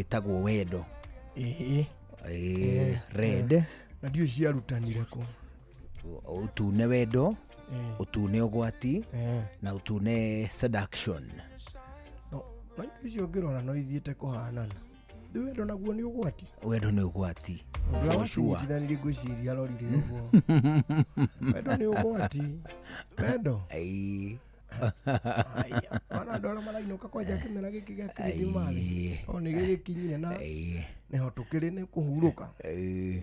Gĩtagwo wendo. Ĩĩ. Ĩĩ, red. Na ndiũĩ ciarutanire kũ. Ũtune wendo, Ĩĩ. ũtune ũgwati Eh. na ũtune seduction. No na indo icio ũngĩrora no ithiĩte kũhanana. Rĩu wendo naguo nĩ ũgwati. Wendo nĩ ũgwati. Ũndũ ũrĩa For sure. wacinyitithanirie ngwĩciria arorire ũguo. Wendo nĩ ũgwati. Wendo. Ĩĩ. Aya, ona andũ arĩa marainũka kwanja kĩmera gĩkĩ gĩa kĩrĩthimathi. Ĩĩ. O nĩ gĩgĩkinyire na Ĩĩ. nĩho tũkĩrĩ nĩ kũhurũka. Ĩĩ.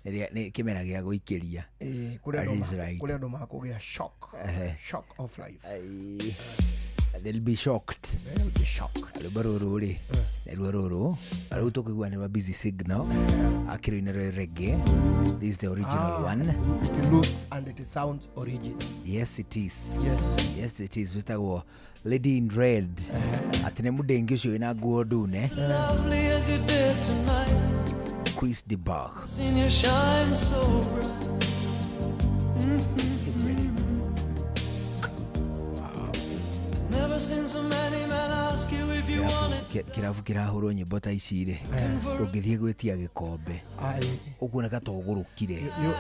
Nĩ kĩmera gĩa gũikĩria. Ĩĩ, kũrĩ That andũ is right. kũrĩ andũ makũgĩa shock. Shock of life. Ĩĩ. They'll be shocked. They'll be shocked. Rwĩmbo rũrũ rĩ, nĩruo rũrũ rĩu tũkĩigua nĩ rwa Busy Signal akĩrũina rwĩ reggae. This is the original one. It looks and it sounds original. Yes, it is. Yes. Yes, it is. Wĩtagwo Lady in Red. Atĩ nĩ mũdengi ũcio wĩna nguo ndune. Lovely as you did tonight. Chris de Burgh. Seen you shine so bright. Never seen so many men ask you if you want it. Kĩrabu kĩrahũrwo nyĩmbo ta ici rĩ, ũngĩthiĩ gwĩtia gĩkombe Ai. ũkuoneka ta ũgũrũkire.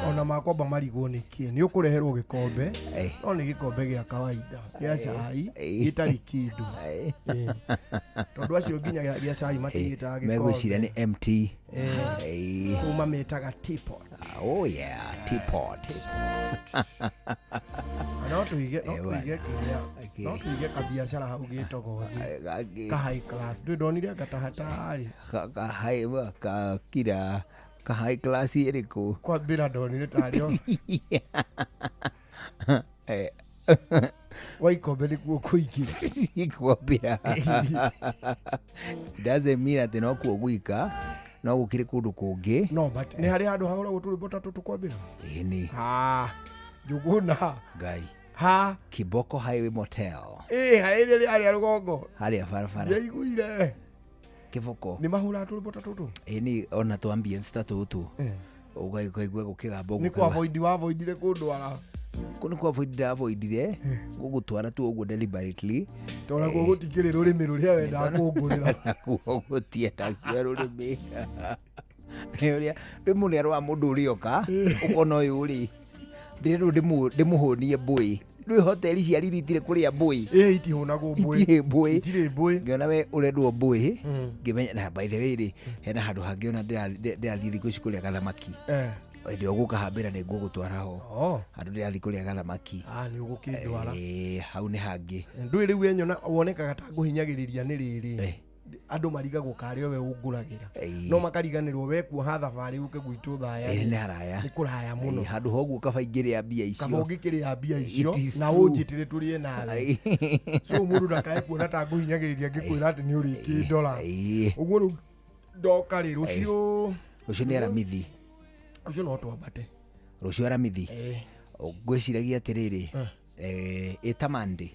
Ona makwamba marigwo nĩ kĩ nĩ ũkũreherwo gĩkombe, Eh. no nĩ gĩkombe gĩa kawaida gĩa cai Eh. gĩtarĩ kĩndũ. Eh. Eh. Tondũ acio nginya gĩa cai matigĩtaga gĩkombe. Megwĩciria nĩ empty. Eh. Eh. Kũu mamĩtaga teapot. Oh yeah, teapot. Na no Eh, tũige kĩrĩa, Okay. no tũige kabiacara hau gĩtogothi Gangĩ- ka high class. Ndũĩ ndonire anga ta hatarĩ. Kakira ka high class ĩrĩkũ? Kwambĩra ndonire tarĩ o Eh, wa ikombe nĩkuo kũingĩ. Kwambĩra doesn't mean atĩ no kuo gwika, no gũkĩrĩ kũndũ kũngĩ. No, but nĩ harĩ handũ hahũragwo tũrwĩmbo ta tũtũ kwambĩra. Ĩni. Ha, Njũgũna. Ngai. Ha. Kiboko Highway Motel. Ĩ, haĩrĩ harĩa rũgongo. Harĩa barabara. Ndiaiguire. Kiboko. Nĩ mahũraga tũrwĩmbo ta tũtũ. Ĩni ona tũ ambience ta tũtũ. Ũkaigua gũkĩgamba Nĩ ũguo. kwa avoid wa avoidire kũndwara. Kũ nĩ kwa avoid ndavoidire gũgũtwara tu ũguo deliberately. Tondũ nakuo gũtikĩrĩ rũrĩmĩ rũrĩa wendaga kũngũrĩra. Nakuo gũtiendagio rũrĩmĩ. Nĩ ũrĩa rĩmwe nĩ arora mũndũ ũrĩoka ũkona ũyũ rĩ ndĩrerwo ndĩmũhũnie mbũĩ. Ndũĩ hoteli cia riri itirĩ kũrĩa mbũĩ. Ĩ, itihũnagwo mbũĩ. Itirĩ mbũĩ. Itirĩ mbũĩ. Ngĩona we ũrendwo mbũĩ ngĩmenya. Na by the way rĩ, hena handũ hangĩ ona ndĩrathiĩ thikũ ici kũrĩa gathamaki. Eh. Hĩndĩ ĩyo ũgũkahambĩra nĩ ngũgũtwara ho. Oh. Handũ ndĩrathiĩ kũrĩa gathamaki. Ah, nĩ ũgũkĩndwara. Ĩĩ, hau nĩ hangĩ. Ndũĩ rĩu wenyona wonekaga ta ngũhinyagĩrĩria nĩ rĩrĩ. Eh. Andũ marigagwo karĩ o we ũngũragĩra. Ĩĩ. No makariganĩrwo we kuoha thabarĩ ũke gwitũ thaya. Ĩĩ, nĩ haraya. Nĩ kũraya mũno. Ĩĩ, handũ ha ũguo kaba ingĩrĩa mbia Kaba icio. ũngĩkĩrĩa mbia icio It is na true. ũnjĩtĩre tũrĩe nawe. So mũndũ ndakae kuona ta ngũhinyagĩrĩria ngĩkwĩra atĩ nĩ ũrĩkĩndora. Ĩĩ. Ũguo rĩu ndoka rĩ rũciũ. Rũciũ nĩ Aramithi. Rũciũ no twambate. Rũciũ Aramithi. Ĩĩ. Ngwĩciragia atĩrĩrĩ, ĩta Monday.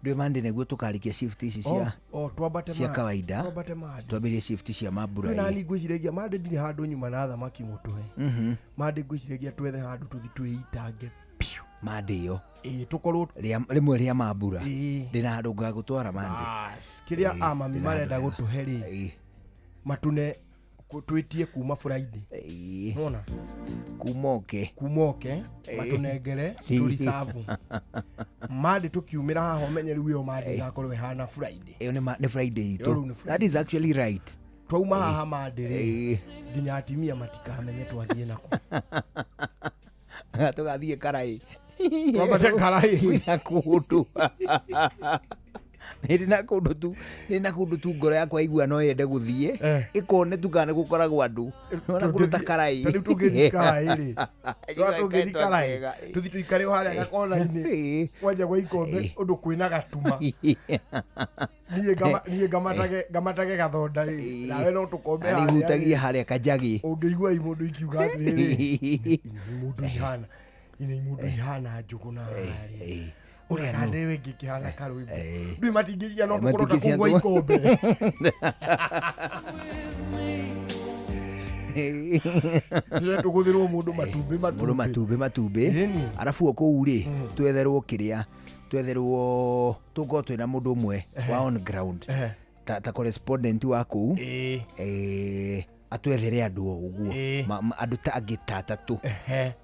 Ndũĩ Monday nĩguo tũkarĩkia shift ici cia O, twambate cia kawaida. Twambate Monday. Twambĩrĩrie shift cia mambura. Rĩu nani ngwĩciragia Monday ndirĩ handũ nyuma na thamaki mũtwe. Monday ngwĩciragia twethe handũ tũthi twĩitange piũ. Monday ĩyo. Ĩĩ, tũkorwo Rĩmwe rĩa mambura. Ĩĩ. Ndĩna handũ ngagũtwara Monday. Bas, kĩrĩa amami ndĩna marenda handũ gũtũhe rĩ, Ĩĩ. matune twĩtie kuma Friday. Ĩĩ. Nĩwona? Kuma oke. Kuma oke, matũnengere, tũricabu. Monday tũkiumĩra haha ũmenye rĩu ĩyo Monday ĩgakorwo ĩhana Friday. Ĩyo nĩ Friday itũ. Ĩyo rĩu nĩ Friday. That is actually right. Twauma haha Monday rĩ, Ĩĩ. nginya atimia matikamenye twathiĩ nako. Tũgathiĩ Karai. Twambate Karai. Kwĩna kũndũ. Nĩ na kũndũ tu, nĩ na kũndũ tu ngoro yakwa ĩigua no yende gũthiĩ. Eh. Ĩkone tu kana nĩ gũkoragwo andũ. Nĩwona kũndũ ta Karai. Ta rĩu tũngĩthiĩ Karai rĩ. Twa tũngĩthiĩ Karai. Kega. Tũthiĩ tũikare o harĩa gakona-inĩ. Ĩĩ. Kwanja gwa ikombe ũndũ kwĩna gatuma. Niĩ ngamatage gathonda rĩ. Ĩĩ. Nawe no tũkombe Na harĩa rĩ. nĩhutagia harĩa kanjagi. Ũngĩigua imũndũ ikiuga atĩrĩrĩ, imũndũ ihana, ine imũndũ ihana njũgũ na harĩa. Ĩĩ. Ũrĩa kande wĩngĩ kĩhana karwĩmbo. Ĩĩ. Ndũĩ matingĩcia no tũkorwo ta Matingĩcia kũu gwa tũ- ikombe. Rĩrĩa tũgũthĩrwo mũndũ matumbĩ Mũndũ matumbĩ. matumbĩ matumbĩ. Ĩni. Arabu o kũu rĩ, twetherwo kĩrĩa, twetherwo tũkorwo twĩna mũndũ ũmwe wa on ground. ta correspondent wa kũu. Ĩĩ. Atwethere andũ o ũguo. Ĩĩ. Andũ ta angĩ ta atatũ. Ehe.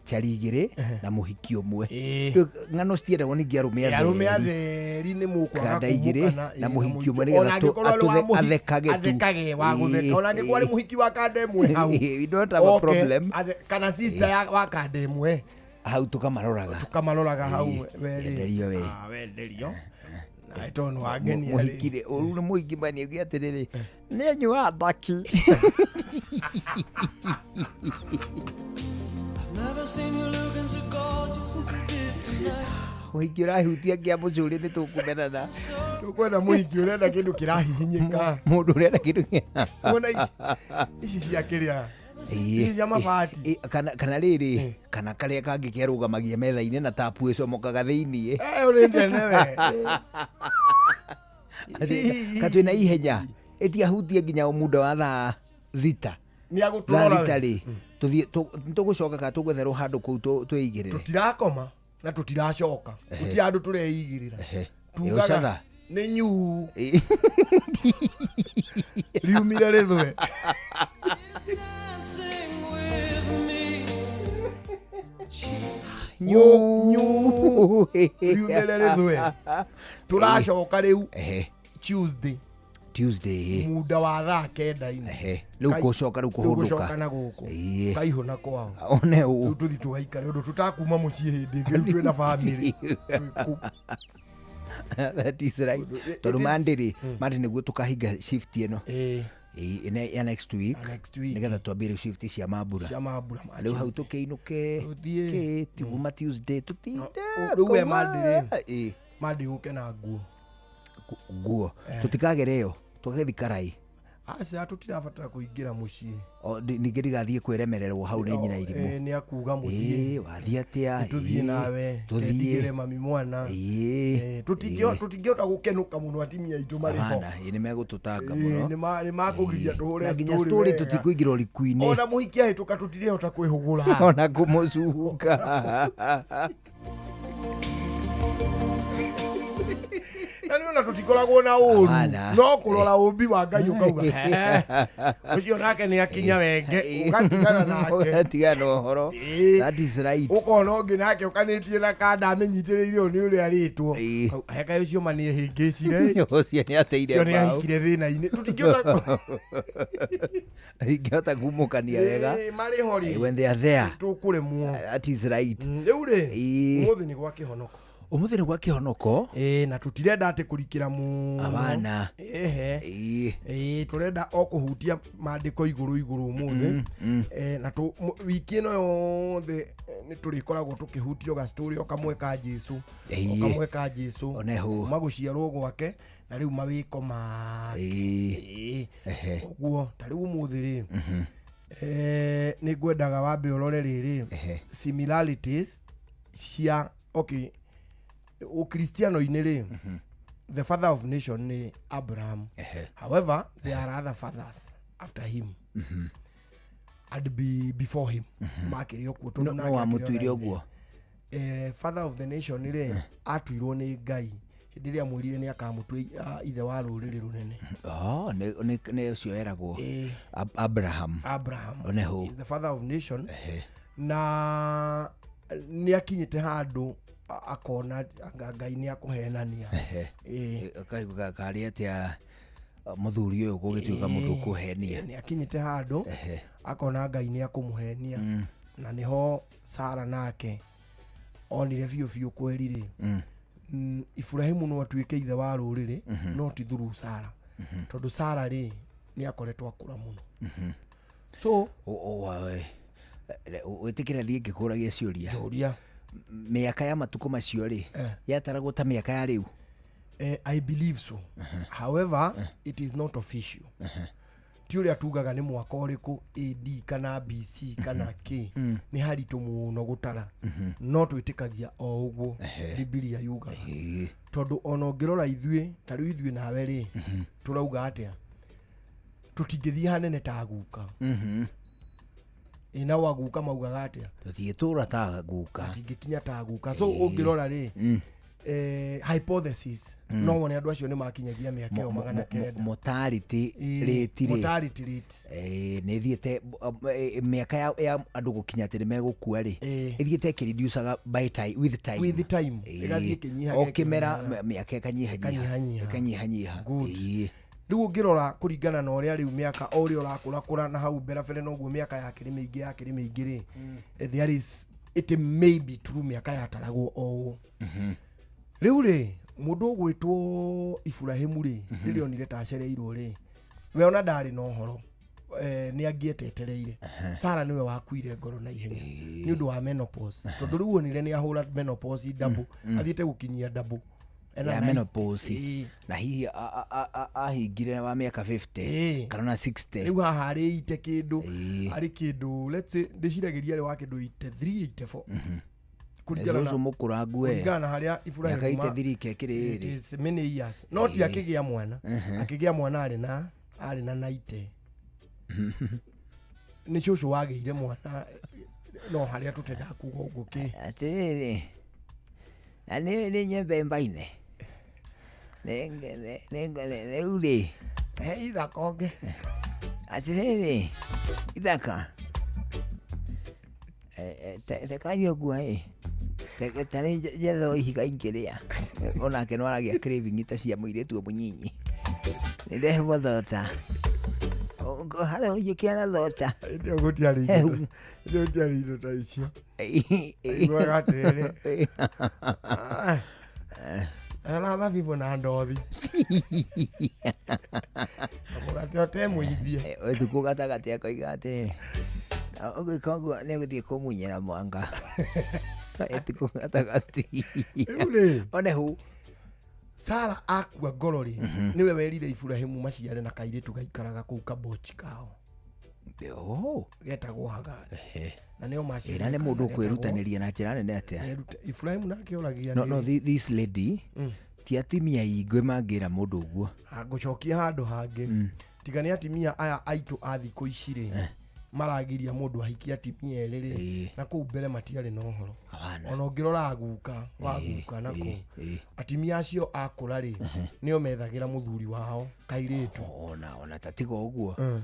Chari igĩrĩ na mũhiki ũmwe. Ĩĩ. Rĩu ng'ano citiendagwo ningĩ arũme Arũme atheri. atheri nĩ mũkwaga Kanda igĩrĩ kumũkana, na ĩĩ, mũhiki ũmwe ona nĩgetha angĩkorwo arĩ wa athekage tu. Athekage wa gũtheka. Ĩĩ, Ona angĩkorwo arĩ ĩĩ. mũhiki wa kanda ĩmwe hau. We don't have a Oke, problem. kana sister wa kanda ĩmwe. Hau tũkamaroraga. Tũkamaroraga hau Ĩĩ, we rĩ. enderio we. Ah, wenderio. Na tondũ nĩ wangenia rĩ. Mũhiki rĩ, ũrũ nĩ mũhiki mani auge atĩrĩrĩ, nĩ anyua ndaki. Never seen you looking so gorgeous as you did tonight. Mũhiki ũrahutia ngia mũcũrĩ nĩ tũkũmenana. Tũkwenda mũhiki ũrenda kĩndũ kĩrahihinyĩka. Mũndũ ũrenda kĩndũ Wona ici cia kĩrĩa. Ici cia mabati. Kana rĩrĩ, kana karĩa kangĩ kerũgamagia metha-inĩ na tapu ĩcomokaga thĩiniĩ. Ũrĩ ndene we. Katwĩ na ihenya ĩtiahutie nginya muda wa thaa thita. Nĩ Thaa agũtũrora thita we. rĩ, tũthiĩ tũgũcoka kana tũgwetherwo handũ kũu twĩigĩrĩre. Tũtirakoma na tũtiracoka. Gũtirĩ handũ tũreigĩrĩra. Ehe. Tugaga Ĩũcatha. nĩ nyuu riumire rĩthwe. Dancing with me. Nyuu. Riumire rĩthwe. Tũracoka rĩu Ehe. Tuesday Tuesday. muda wa thaa kenda-inĩ. Ehe. Rĩu gũcoka rĩu Rĩu gũcoka kũhũndũka. na gũkũ. Ĩĩ. Kaihũ na kwao. One Rĩu ũ. tũthi tũgaikare ũndũ tũtakuma mũciĩ hĩndĩ ĩngĩ rĩu twĩna bamĩrĩ. That is right. It Tondũ is- Monday rĩ, Monday nĩguo tũkahinga shift ĩno. Ĩĩ. Ĩĩ, ĩno ya next week. Ya next week. Nĩgetha twambie shift cia mambura. Cia mambura ma Rĩu hau tũkĩinũke. Tũthiĩ. Kĩ, tiguma Tuesday tũtinde. Rĩu we Monday rĩ. Ĩĩ. Monday ũke na nguo. Nguo. Tũtikagere ĩyo. Tũgagĩthi karai. Aca tũtirabatara kũingĩra mũciĩ. Ningĩ ndigathiĩ kwĩremererwo hau nĩ nyina irimũ. Nĩ akuga mũthiĩ. Ĩĩ, wathiĩ atĩa? Tũthiĩ Ĩĩ, nawe. Tũthiĩ. Ndigĩre mami mwana. Ĩĩ. Tũtingĩhota gũkenũka mũno atimia aitũ marĩ ho. Hapana, ĩĩ nĩ megũtũtanga mũno. Nĩ makũgiria tũhũre Na nginya story story wega. tũtikũingĩra ũriku-inĩ. Ona mũhiki ahĩtũka tũtirĩhota kwĩhũgũra. Ona kũmũcuka. Na nĩ ona tũtikoragwo na ũru. Hapana. No kũrora ũmbi wa Ngai ũkauga "He, ũcio nake nĩ akinya wenge ũgatigana nake. Ũgatigana na ũhoro. Ĩĩ. That is right. Ũkona ũngĩ nake ũkanĩtie na kanda amĩnyitĩrĩire ũyũ nĩ ũrĩa arĩtwo. Ĩĩ. Hekaĩ ũcio ma nĩ ehĩngĩcire. Ũcio nĩ ateire Ũcio nĩ mbaũ. ahikire thĩna-inĩ. Tũtingĩhota Ingĩhota kumũkania wega. Ĩĩ, marĩ ho rĩ. When they are there. Tũkũremwo. That is right. Rĩu rĩ, Ĩĩ. ũmũthĩ nĩ gwa kĩhonoko. Ũmũthĩ nĩ gwa kĩhonoko. Ĩĩ, na tũtirenda atĩ kũrikĩra mũno. Hapana. Ĩhe. Ĩĩ. Ĩĩ, tũrenda o kũhutia maandĩko igũrũ igũrũ ũmũthĩ. Na wiki ĩno yothe nĩ tũrĩkoragwo tũkĩhutia o gastory o kamwe ka Jesũ. O Ĩĩ. kamwe ka Jesũ. One hũ. Kuma gũciarwo gwake na rĩu mawĩko make. Ĩĩ. Ĩĩ. Ehe. Ũguo ta rĩu ũmũthĩ rĩ, nĩ ngwendaga wambe ũrore rĩrĩ Ehe. similarities cia okay ũkristiano-inĩ rĩ, the father of nation nĩ Abraham. Ehe. However, there are other fathers after him and before him makĩrĩ o kuo tondũ No nake akĩrĩ o na wamũtuire ithe. ũguo. Father of the nation rĩ, atuirwo nĩ Ngai hĩndĩ ĩrĩa amwĩrire nĩ akamũtua ithe wa rũrĩrĩ rũnene. Oh, nĩ ũcio eragwo. Ĩĩ. Abraham. Abraham One hũ. is the father of nation na nĩ akinyĩte handũ akona anga Ngai nĩ akũhenania. Ĩĩ. Karĩ atĩa mũthuri ũyũ gũgĩtuĩka mũndũ ũkũhenia. Nĩ akinyĩte handũ akona Ngai nĩ akũmũhenia na nĩho Sara nake onire biũ biũ kweri rĩ, Ibrahimu no atuĩke ithe wa rũrĩrĩ no ti through Sara, tondũ Sara rĩ nĩ akoretwo akũra mũno. So Wĩtĩkĩra thiĩ ngĩkũragia ciũria. njũria. Mĩaka ya matukũ macio rĩ, yataragwo ta mĩaka ya rĩu. I believe so. However, it is not official. Ti ũrĩa tugaga nĩ mwaka ũrĩkũ AD kana BC kana K, nĩ haritũ mũno gũtara, no twĩtĩkagia o ũguo Bibilia yugaga. Ĩĩ. Tondũ ona ũngĩrora ithuĩ ta rĩu ithuĩ nawe rĩ, tũrauga atĩa? Tũtingĩthiĩ hanene ta guka. Ĩ nao aguka maugaga atĩa? Tũtingĩtũra ta guka. Tũtingĩkinya ta guka. So ũngĩrora rĩ, Hypothesis no wone andũ acio nĩ makinyagia mĩaka ĩyo 900. Mortality rate rĩ, Mortality rate. Nĩ ĩthiĩte mĩaka ya andũ gũkinya atĩ nĩ megũkua rĩ, ĩthiĩte ĩkĩreducaga by time, with time. With time, ĩgathiĩ ĩkĩnyihaga, o kĩmera, ĩkĩnyihaga. Mĩaka ĩkanyihanyiha. Ĩkanyihanyiha. Ĩkanyihanyiha. Good. Rĩu ũngĩrora kũringana na ũrĩa rĩu mĩaka o ũrĩa ũrakũrakũra na hau mbere bere noguo mĩaka yakĩrĩ mĩingĩ yakĩrĩ mĩingĩ rĩ, there is, it may be true mĩaka yataragwo o ũũ. Rĩu rĩ, mũndũ ũgwĩtwo Iburahimu rĩ, rĩrĩa onire ta acereirwo rĩ, we ona ndarĩ na ũhoro, nĩ angĩetetereire. Sara nĩwe wakuire ngoro na ihenya nĩ ũndũ wa menopause, tondũ rĩu onire nĩ ahũra menopause double, athiĩte gũkinyia double. Ena Ya menopause. Na hihi ahingire wa mĩaka 50 kana ona 60. Rĩu haha arĩ ite kĩndũ, arĩ kĩndũ, let's say ndĩciragĩria arĩ wa kĩndũ 83, 84, kũringana ũcio na mũkũrangu we. Kũringana na harĩa Ibrahim Mĩaka 83 kekĩrĩ it ĩrĩ. is many years, no ti akĩgĩa mwana, akĩgĩa mwana arĩ na 90. Nĩ cũcũ wagĩire mwana, no harĩa tũtendaga kuga ũguo kĩ. Atĩrĩrĩ, na nĩ nyembe mbaine rĩu rĩ. He ithaka ũngĩ. Atĩrĩrĩ, ithaka tekanyua ngua ĩ tarĩ njetho ihiga ingĩrĩa, onake no aragĩa craving ta cia mũirĩtu mũnyinyi, nĩndeherwo thota harĩa ũnjĩkĩra na thota. Hĩndĩ ĩyo gũtiarĩ indo, hĩndĩ ĩyo gũtiarĩ indo ta icio. Aiguaga atĩrĩrĩ, "Ah, na thabibũ na ndothi mũgate ũtemũimbie." Ũtukũ gatagatĩ akoiga atĩrĩrĩ, ũgĩka ũguo nĩ ũgũthiĩ kũmunyĩra mwanga ũtukũ gatagatĩ. Rĩu rĩ, one hu. Sara akua ngoro rĩ, nĩwe werire Iburahimu maciare na kairĩtu gaikaraga kũu kabochi kao Oh. getagwo Hagari, na nĩo maciarire Ĩra nĩ mũndũ kana getagwo- ũkwĩrutanĩria na njĩra nene atĩa. Iburahimu nake oragia No, no, this lady, ti atumia aingĩ mangĩra mũndũ ũguo. Ngũcokia handũ hangĩ, tiga nĩ atimia aya aitũ a thikũ ici rĩ, maragiria mũndũ ahikie atimia erĩ rĩ, na kũu mbere matiarĩ na ũhoro. Hawana. Ona ũngĩrora guka wa guka na kũu, atimia acio akũra rĩ, nĩo methagĩra mũthuri wao kairĩtu. Ona tatiga ũguo,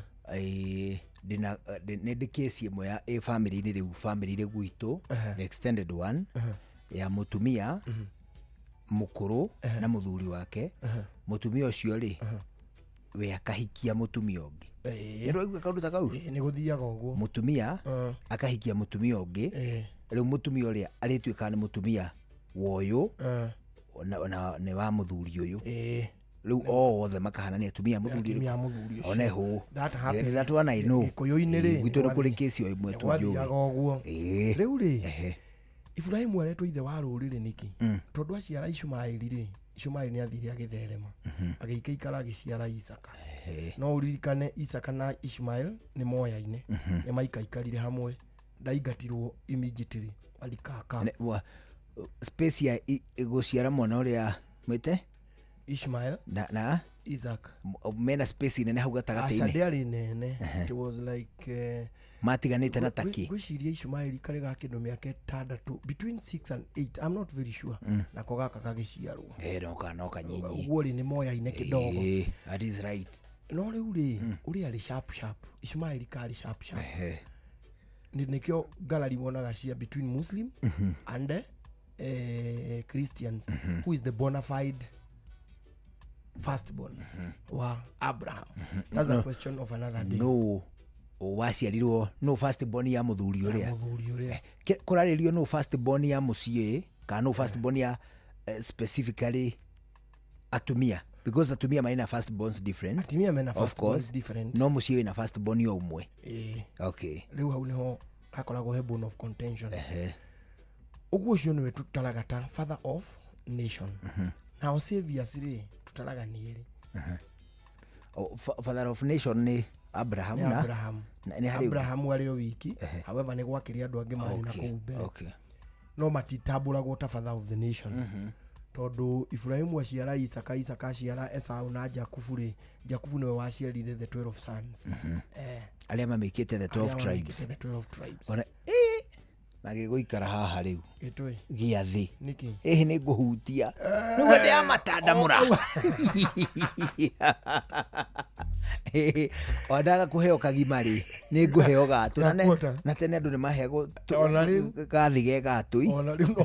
ndĩna nĩ ndĩ case ĩmwe ya ĩ family-inĩ rĩu, family-inĩ gwitũ, the extended one, ya mũtumia mũkũrũ na mũthuri wake. Mũtumia ũcio rĩ, we akahikia mũtumia ũngĩ. Nĩ ũraigua kaũndũ ta kau? Nĩ gũthiaga ũguo. Mũtumia akahikia mũtumia ũngĩ. Rĩu mũtumia ũrĩa arĩtuĩkaga nĩ mũtumia wa ũyũ na nĩ wa mũthuri ũyũ. Rĩu othe makahana nĩ atumia a mũthuri. Atumia a mũthuri ũcio. One hũ. That happens. That one I know. Gĩkũyũ-inĩ rĩ, Gwitũ nĩ kũrĩ kesi o ĩmwe tu njũĩ. Gwathiaga ũguo. Rĩu rĩ, Iburahimu aretwo ithe wa rũrĩrĩ nĩkĩ? Tondũ aciara Ishumaeli rĩ, Ishumaeli nĩ athire agĩtherema, agĩikaikara agĩciara Isaka. No ũririkane Isaka na Ishmael nĩ moyaine, nĩ maikaikarire hamwe, ndaingatirwo immediately alikaka. Space ya gũciara mwana ũrĩa mwĩte Ishmael. Na Isaac. Mena space nene hau Aca, gatagatĩ-inĩ. ndĩarĩ nene, it was like Matiganĩte na taki. Ngwĩciria Ishumaeli karĩ ga kĩndũ mĩaka 6 between 6 and 8, I'm not very sure, nako gaka gagĩciarwo. No kanyinyi. Ũguo rĩ, nĩ moyaine kidogo. That is right. No rĩu rĩ, ũrĩa arĩ sharp sharp, Ishumaeli karĩ sharp sharp. Nĩ nĩkĩo ngarari wonaga cia between Muslim and Christians, who is the bona fide firstborn wa Abraham. That's a question of another day. No waciarirwo no first born ya mũthuri ũrĩa. Mũthuri ũrĩa. Kũrarĩrio no first born ya mũciĩ kana no first born ya specifically atumia, because atumia marĩ na first borns different. Atumia mena Of first borns course. different. No mũciĩ wĩna first born o ũmwe. Okay. Rĩu hau nĩho hakoragwo he bone of contention. Ũguo ũcio nĩwe tũtaraga ta father of nation. Nao saviors rĩ, tũtaraga nĩ erĩ. Oh, father of nation nĩ Abraham. Nĩ Na Abraham. Nĩ harĩ ũngĩ? Abraham arĩ o wiki. However, nĩ gwakĩrĩ andũ angĩ marĩ na kũu mbere, no matitambũragwo ta father of the nation, tondũ Iburahimu aciara Isaka, Isaka aciara Esau na Jakubu rĩ, Jakubu nĩwe waciarire the 12 sons. Arĩa mamĩkĩte the 12 Arĩa tribes. mamĩkĩte the 12 tribes. Ona Na gĩgũikara haha rĩu Gĩtũĩ. Gĩathĩ. Nĩkĩ? Ĩhĩ, nĩ ngũhutia nĩguo ndĩramatandamũra. Ondaga kũheo kagima rĩ, nĩ ngũheo gatũ. Na Gakuota. Na tene andũ nĩ maheagwo Ona rĩu. gathĩ ge gatũi. Ona rĩu no.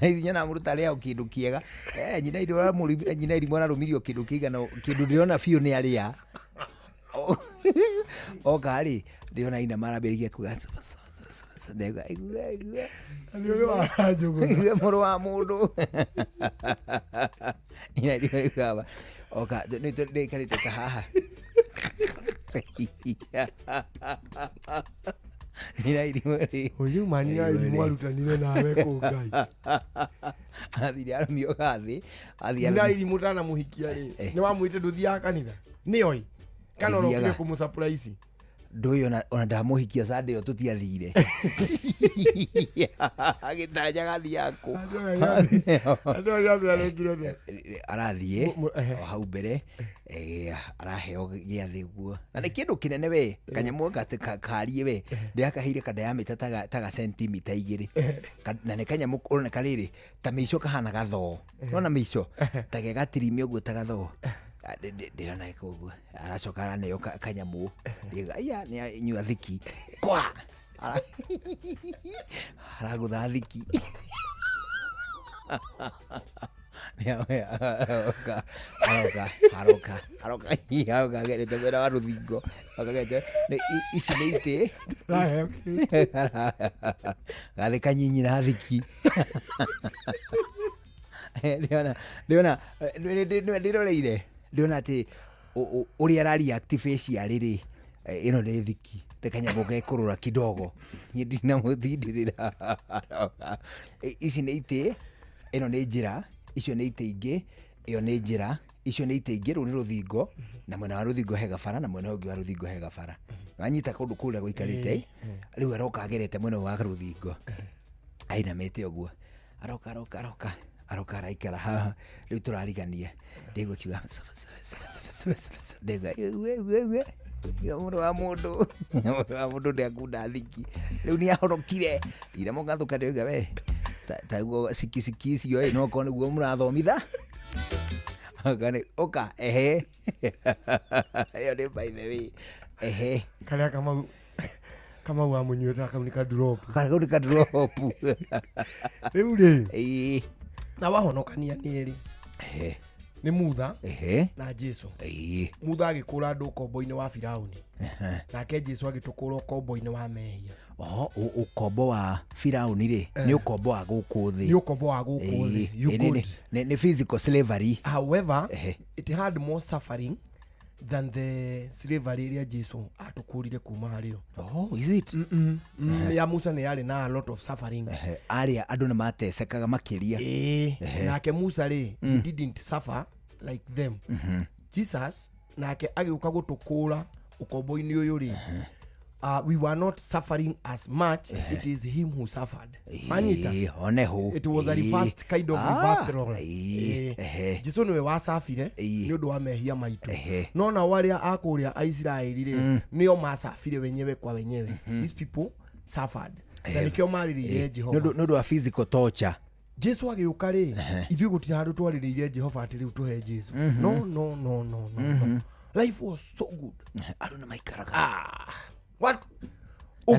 Ici nyonaga mũndũ tarĩ o kĩndũ kĩega. Eh, nyina irimũ nyina irimũ ararũmirio kĩndũ kĩigana kĩndũ ndĩrona biũ nĩ arĩa oka rĩ, ndĩrona ina marambĩrĩria kuga ndauga igua igua. Nĩ ũrĩ waranjũgũra. Igua mũrũ wa mũndũ ina irimũ rĩu oka ndĩikarĩte ta haha nyina irimũ rĩ. Ũyũ mani ya irimũ arutanire nawe kũ Ngai. Athire arũmio gathĩ athire Nyina arũmio irimũ ũtanamuhikia rĩ, nĩ wamwĩte ndũthiaga kanitha? Nĩoĩ? Kana ũrokire Ndithiaga. kũmũ surprise? Ndũyũ ona ndamũhikia Sunday ĩyo tũtiathire agĩtanya gathiaga kũ. Andũ arĩa arekire atĩa? Arathiĩ Ehe. o hau mbere, araheo gĩathĩ guo na nĩ kĩndũ kĩnene we, kanyamũ kariĩ we ndĩrakaheire kadiameter ta ga sentimita 2. Na nĩ kanyamũ ũroneka rĩrĩ ta mĩico kahana gathoo, nona mĩico ta ge gatirimi ũguo ta gathoo. Ah, ndĩrona ĩka ũguo aracoka araneo kanyamũ. Ndĩga, "Aya, nĩ anyua thiki kwa." Aragũtha thiki. Aroka aroka aroka aroka aroka agerete mwena wa rũthingo. Aroka agerete ici nĩ itĩ. Araheo kĩ? Gathĩ kanyinyi na thiki. Ndĩrona ndĩrona ndĩroreire ndĩrona atĩ ũrĩa ara react facially rĩ, ĩno nĩ thiki, nĩ kanyamũ gekũrũra kidogo, niĩ ndinamũtindĩrĩra. Aroka. Ici nĩ itĩ, ĩno nĩ njĩra, icio nĩ itĩ ingĩ, ĩyo nĩ njĩra, icio nĩ itĩ ingĩ, rũu nĩ rũthingo, na mwena wa rũthingo he gabara, na mwena ũyũ ũngĩ wa rũthingo he gabara. Wanyita kũndũ kũrĩa gũikarĩte rĩu aroka agerete mwena ũyũ wa rũthingo ainamĩte ũguo, aroka aroka aroka aroka araikara haha rĩu tũrarigania, ndĩgua kiuga ndĩgua "Ue, ue, ue." Iga mũrũ wa mũndũ, mũrũ wa mũndũ ndĩakunda thiki rĩu nĩ ahorokire ira mũgathũka. Ndĩuga we taguo cikiciki icio ĩ no korwo nĩguo mũrathomitha. Oka ũka ehe ĩyo nĩ by the way ehe. Karĩa Kamau amũnyuĩte kau nĩ ka drop. Kau nĩ ka drop. Rĩu rĩ, Ĩĩ. na wahonokania nĩ erĩ. Ehe. Nĩ Mutha Ehe. na Jesu. Ĩĩ. Mutha agĩkũra andũ ũkombo-inĩ wa Firauni, nake Jesu agĩtũkũra ũkombo-inĩ wa mehia. Oho, ũkombo wa Firauni rĩ nĩ ũkombo wa gũkũ thĩ. Nĩ ũkombo wa gũkũ thĩ. Ĩĩ, You ĩĩ, could. nĩ physical slavery. However, Ehe. it had more suffering than the slavery ĩrĩa Jesu atũkũrire kuma harĩ yo. Oh, is it? Ya Musa nĩ yarĩ na a lot of suffering. Ehe, arĩa andũ nĩ matecekaga makĩria. Ĩĩ, nake Musa rĩ, he didn't suffer like them. Jesus nake agĩũka gũtũkũra ũkombo-inĩ ũyũ rĩ, we were not suffering as much. It is him who suffered. Manyita? Ĩĩ, one hũ. It was a Ĩĩ. reversed kind of Ah, reversed role. ĩĩ, Ĩĩ. ehe. Jesu nĩwe wacabire Ĩĩ. nĩ ũndũ wa mehia maitũ. Ehe. No nao arĩa a kũrĩa Aisiraeli rĩ, nĩo macabire wenyewe kwa wenyewe. These people suffered na nĩkĩo marĩrĩire Nĩ Jehova. ũndũ wa physical torture. Jesu agĩũka rĩ, ithuĩ gũtirĩ handũ twarĩrĩire Jehova atĩ rĩu tũhe Jesu. No, no, no, no, no, no. Life was so good. Andũ nĩ maikaraga. Ah, what? Na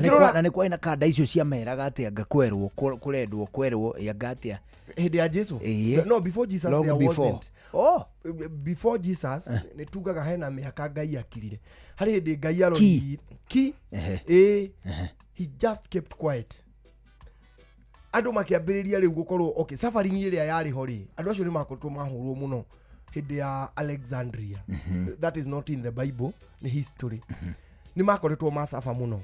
nĩ Ũngĩrora na nĩ kwarĩ na kanda icio cia meraga atĩ anga kwerwo kũrendwo kwerwo ĩ anga atĩa. Hĩndĩ ya Jesu? Ĩĩ. No, before Jesus Long there before. wasn't. Oh. Before Jesus nĩ tugaga hena mĩaka Ngai akirire, harĩ hĩndĩ Ngai arori ki. Ĩ, he just kept quiet. Andũ makĩambĩrĩria rĩu gũkorwo okay, suffering ĩrĩa yarĩ ho rĩ, andũ acio nĩ makoretwo mahũrwo mũno hĩndĩ ya Alexandria. That is not in the Bible, nĩ history. Nĩ makoretwo macaba mũno.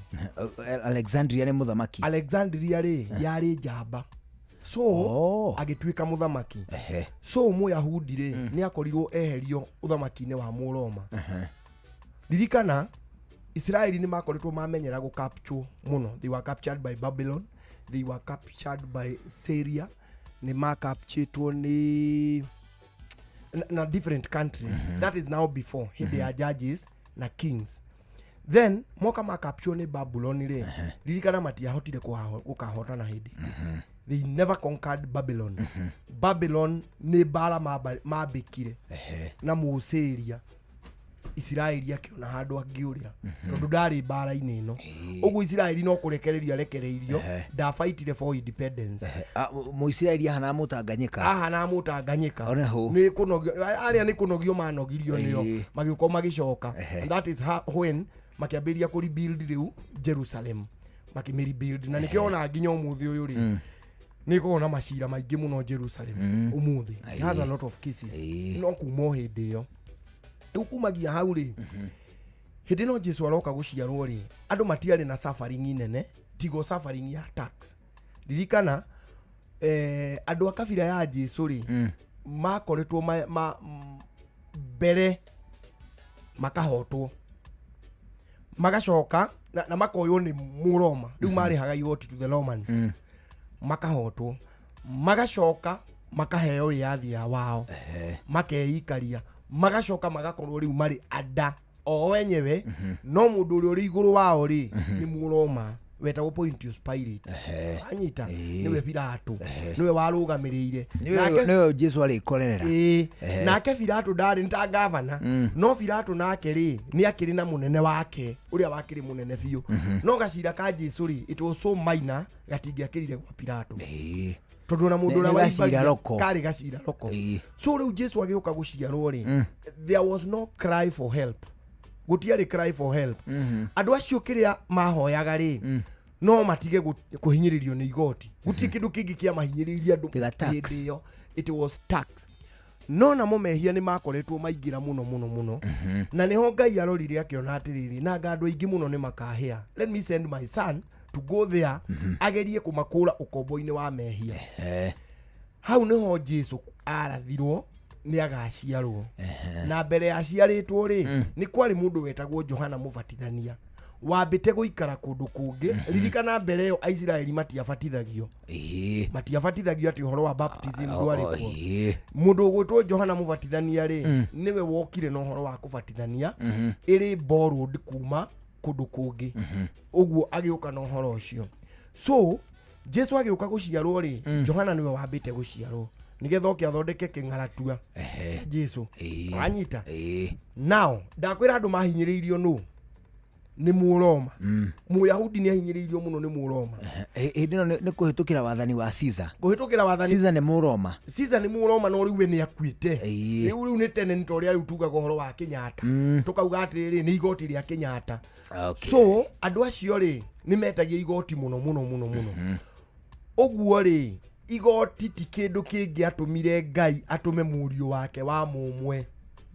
Alexandria nĩ mũthamaki. Alexandria rĩ, yarĩ njamba, so Oh. agĩtuĩka mũthamaki. Ehe. So mũyahudi rĩ, nĩ akorirwo eherio ũthamaki-inĩ wa mũroma. Ririkana Isiraeli nĩ makoretwo mamenyera gũ capture mũno. They were captured by Babylon, they were captured by Syria, nĩ makapchetwo nĩ na different countries. That is now before hĩndĩ ya judges na kings. Then moka makapture nĩ Babylon rĩ, ririkana matiahotire gũkahotana hĩndĩ ĩngĩ. They never conquered Babylon. Babylon nĩ mbara mambĩkire na Mũsyria. Isiraeli akĩona handũ angĩũrĩra tondũ ndarĩ mbara-inĩ ĩno. Ũguo Isiraeli no kũrekererio arekereirio, ndabaitire for independence. Mũisiraeli ahana Mũtanganyika. Ahana Mũtanganyika. Ona hũ. Nĩ kũnogio arĩa, nĩ kũnogio manogirio nĩo, magĩũka magĩcoka. And that is how, when makĩambĩrĩria kũ rebuild rĩu Jerusalem, makĩmĩ rebuild, na nĩkĩo ona nginya ũmũthĩ ũyũ rĩ, nĩ ĩkoragwo na macira maingĩ mũno Jerusalem ũmũthĩ. It has a lot of cases. No kuma o hĩndĩ ĩyo rĩu, kumagia hau rĩ, hĩndĩ ĩno Jesu aroka gũciarwo rĩ, andũ matiarĩ na suffering nene tigo suffering ya tax. Ririkana andũ a kabira ya Jesu rĩ, makoretwo mbere makahotwo, magacoka na makoywo nĩ Mũroma. Rĩu marĩhaga igoti to the Romans, makahotwo, magacoka makaheo wĩyathi ya wao, makeikaria, magacoka magakorwo rĩu marĩ anda o enyewe. No mũndũ ũrĩa ũrĩ igũrũ wao rĩ, nĩ Mũroma wetagwo Pontius Pilate. Anyita, nĩwe Pilato, nĩwe warũgamĩrĩire. Nĩwe Jesu arĩkorerera. Ĩĩ, nake Pilato ndarĩ nĩ ta gavana, no Pilato nake rĩ, nĩ akĩrĩ na mũnene wake ũrĩa wakĩrĩ mũnene biũ. No gacira ka Jesu rĩ, it was so minor, gatingĩakĩrire gwa Pilato, tondũ ona mũndũ Nĩ ũrĩa gacira waimbagia roko. karĩ gacira roko. So rĩu Jesu agĩũka gũciarwo rĩ, there was no cry for help, gũtiarĩ cry for help. Andũ acio kĩrĩa mahoyaga rĩ, no matige kũhinyĩrĩrio nĩ igoti. Gũtirĩ kĩndũ kĩngĩ kĩamahinyĩrĩirie andũ Tiga tax. hĩndĩ ĩyo. It was tax. No namo mehia nĩ makoretwo maingĩra mũno mũno mũno, na nĩho Ngai arorire akĩona atĩrĩrĩ, na andũ aingĩ mũno nĩ makahĩa, let me send my son to go there agerie kũmakũra ũkombo-inĩ wa mehia. Hau nĩho Jesu arathirwo nĩ agaciarwo. Na mbere aciarĩtwo rĩ, nĩ kwarĩ mũndũ wetagwo Johana Mũbatithania wambĩte gũikara kũndũ kũngĩ. Ririkana mbere ĩyo Aisiraeli matiabatithagio. Matiabatithagio, atĩ ũhoro wa baptism ndwarĩ kuo. Mũndũ ũgwĩtwo Johana Mũbatithania rĩ, nĩwe wokire na ũhoro wa kũbatithania ĩrĩ borrowed kuma kũndũ kũngĩ. Ũguo agĩũka na ũhoro ũcio. So Jesu agĩũka gũciarwo rĩ, Johana nĩwe wambĩte gũciarwo nĩgetha oke athondeke kĩng'aratua kĩa Jesu. Wanyita? Now ndakwĩra andũ mahinyĩrĩirio nũ? Nĩ Mũroma. Mũyahudi nĩ ahinyĩrĩirio mũno nĩ Mũroma. Hĩndĩ ĩno nĩ kũhĩtũkĩra wathani wa Caesar. Kũhĩtũkĩra wathani. Caesar nĩ Mũroma. Caesar nĩ Mũroma, no rĩu we nĩ akuĩte. Rĩu nĩ tene, nĩ ta ũrĩa rĩu tugaga ũhoro wa Kenyatta, tũkauga atĩrĩrĩ, nĩ igoti rĩa Kenyatta. So andũ acio rĩ, nĩ metagia igoti mũno mũno mũno mũno. Ũguo rĩ, igoti ti kĩndũ kĩngĩatũmire Ngai atũme mũriũ wake wa mũmwe.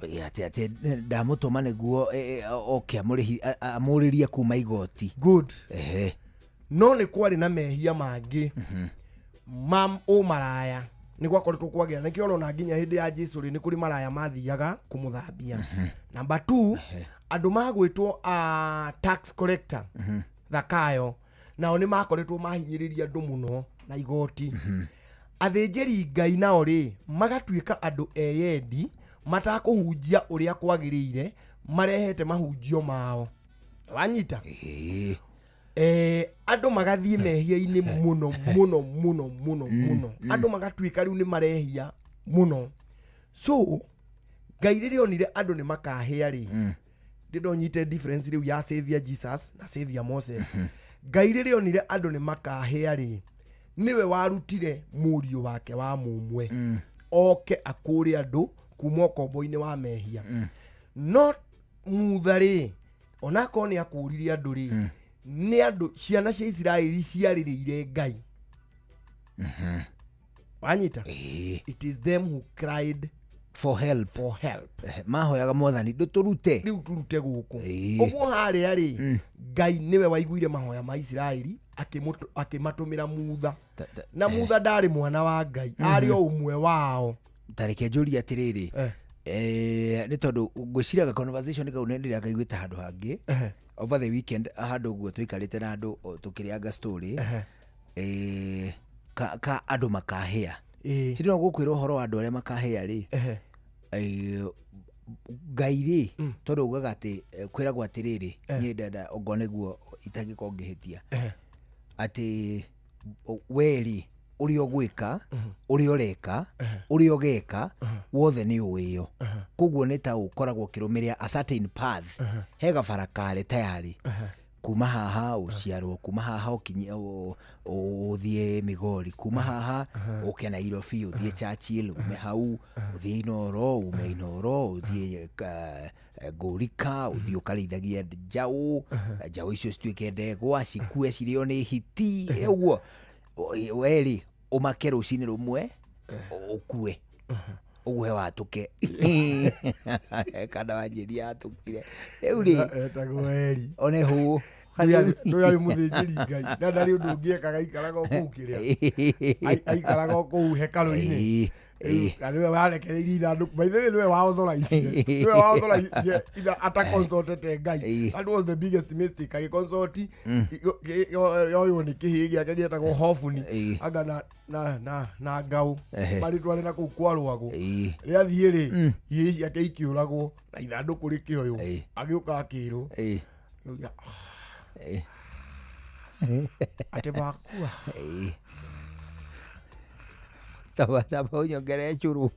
Atĩ ndamũtũma nĩguo oke amũrĩrie kuma igoti. Good. No nĩ kwarĩ na mehia mangĩ ma ũmaraya, nĩ gwakoretwo kwagĩa. Nĩkĩo ũrona nginya hĩndĩ ya Jesu rĩ, nĩ kũrĩ maraya mathiaga kũmũthambia. Number 2, andũ magwĩtwo a tax collector, Thakayo, nao nĩ makoretwo mahinyĩrĩria andũ mũno na igoti. Athĩnjĩri Ngai nao rĩ, magatuĩka andũ eyendi, matakũhunjia ũrĩa kwagĩrĩire, marehete mahunjio mao. Wanyita? Andũ magathiĩ mehia-inĩ mũno mũno mũno mũno mũno. Andũ magatuĩka rĩu nĩ marehia mũno. So Ngai rĩrĩa onire andũ nĩ makahĩa rĩ, ndĩrenda ũnyite difference rĩu ya Savior Jesus na Savior Moses. Ngai rĩrĩa onire andũ nĩ makahĩa rĩ, nĩwe warutire mũriũ wake wa mũmwe oke akũre andũ kuma ũkombo-inĩ wa mehia. No Mutha rĩ, onakorwo nĩ akũrire andũ rĩ, nĩ andũ ciana cia Isiraeli ciarĩrĩire Ngai. Wanyita? It is them who cried for help. For help. Mahoyaga mwathani ndũtũrute. Rĩu tũrute gũkũ. Ũguo harĩa rĩ, Ngai nĩwe waiguire mahoya ma Isiraeli, akĩmatũmĩra Mutha. Na Mutha ndarĩ mwana wa Ngai, arĩ o ũmwe wao. Tareke njũrie atĩrĩrĩ, nĩ tondũ ngwĩciraga conversation kau nĩ ndĩrakaiguĩte handũ hangĩ over the weekend, handũ ũguo tũikarĩte na andũ tũkĩrĩanga story ka andũ makahĩa. Hĩndĩ ĩno gũkwĩra ũhoro wa andũ arĩa makahĩa rĩ, Ngai rĩ, tondũ ugaga atĩ kwĩragwo atĩrĩrĩ, niĩ ndenda ongo nĩguo itangĩkorwo ngĩhĩtia, atĩ we rĩ, ũrĩa ũgwĩka, ũrĩa ũreka, ũrĩa ũgeka wothe nĩ ũĩyo. Koguo nĩ ta ũkoragwo ũkĩrũmĩrĩra a certain path, he gabara kare tayari kuma haha ũciarwo, kuma haha ũkinye ũthiĩ Migori, kuma haha ũke Nairobi, ũthiĩ Churchill, ume hau ũthiĩ Inoro, ume Inoro ũthiĩ Ngũrika, ũthiĩ ũkarĩithagie njaũ, njaũ icio cituĩke ndegwa, cikue cirĩo nĩ hiti, ũguo we rĩ, ũmake rũcinĩ rũmwe ũkue, ũguo he watũke kana wanjĩria yatũkire rĩu rĩ. Etagwo Eri. One hũ. Ndũyũ arĩ mũthĩnjĩri Ngai na ndarĩ ũndũ ũngĩ ekaga, aikaraga o kũu kĩrĩa aikaraga o kũu hekarũ-inĩ. Na nĩwe warekereirie ithandũkũ. By the way, nĩwe waauthorize ataconsultete Ngai. That was the biggest mistake, agĩconsult yoywo nĩ kĩhĩĩ gĩake gĩetagwo Hofuni. Anga na ngau marĩtware na kũu kwarũagwo. Rĩathiĩ rĩ, ihĩĩ ciake ikĩũragwo na ithandũkũ rĩkĩoywo. Agĩũka akĩrwo, akĩũria, atĩ makua. Taba taba ũnyongere cũrũ.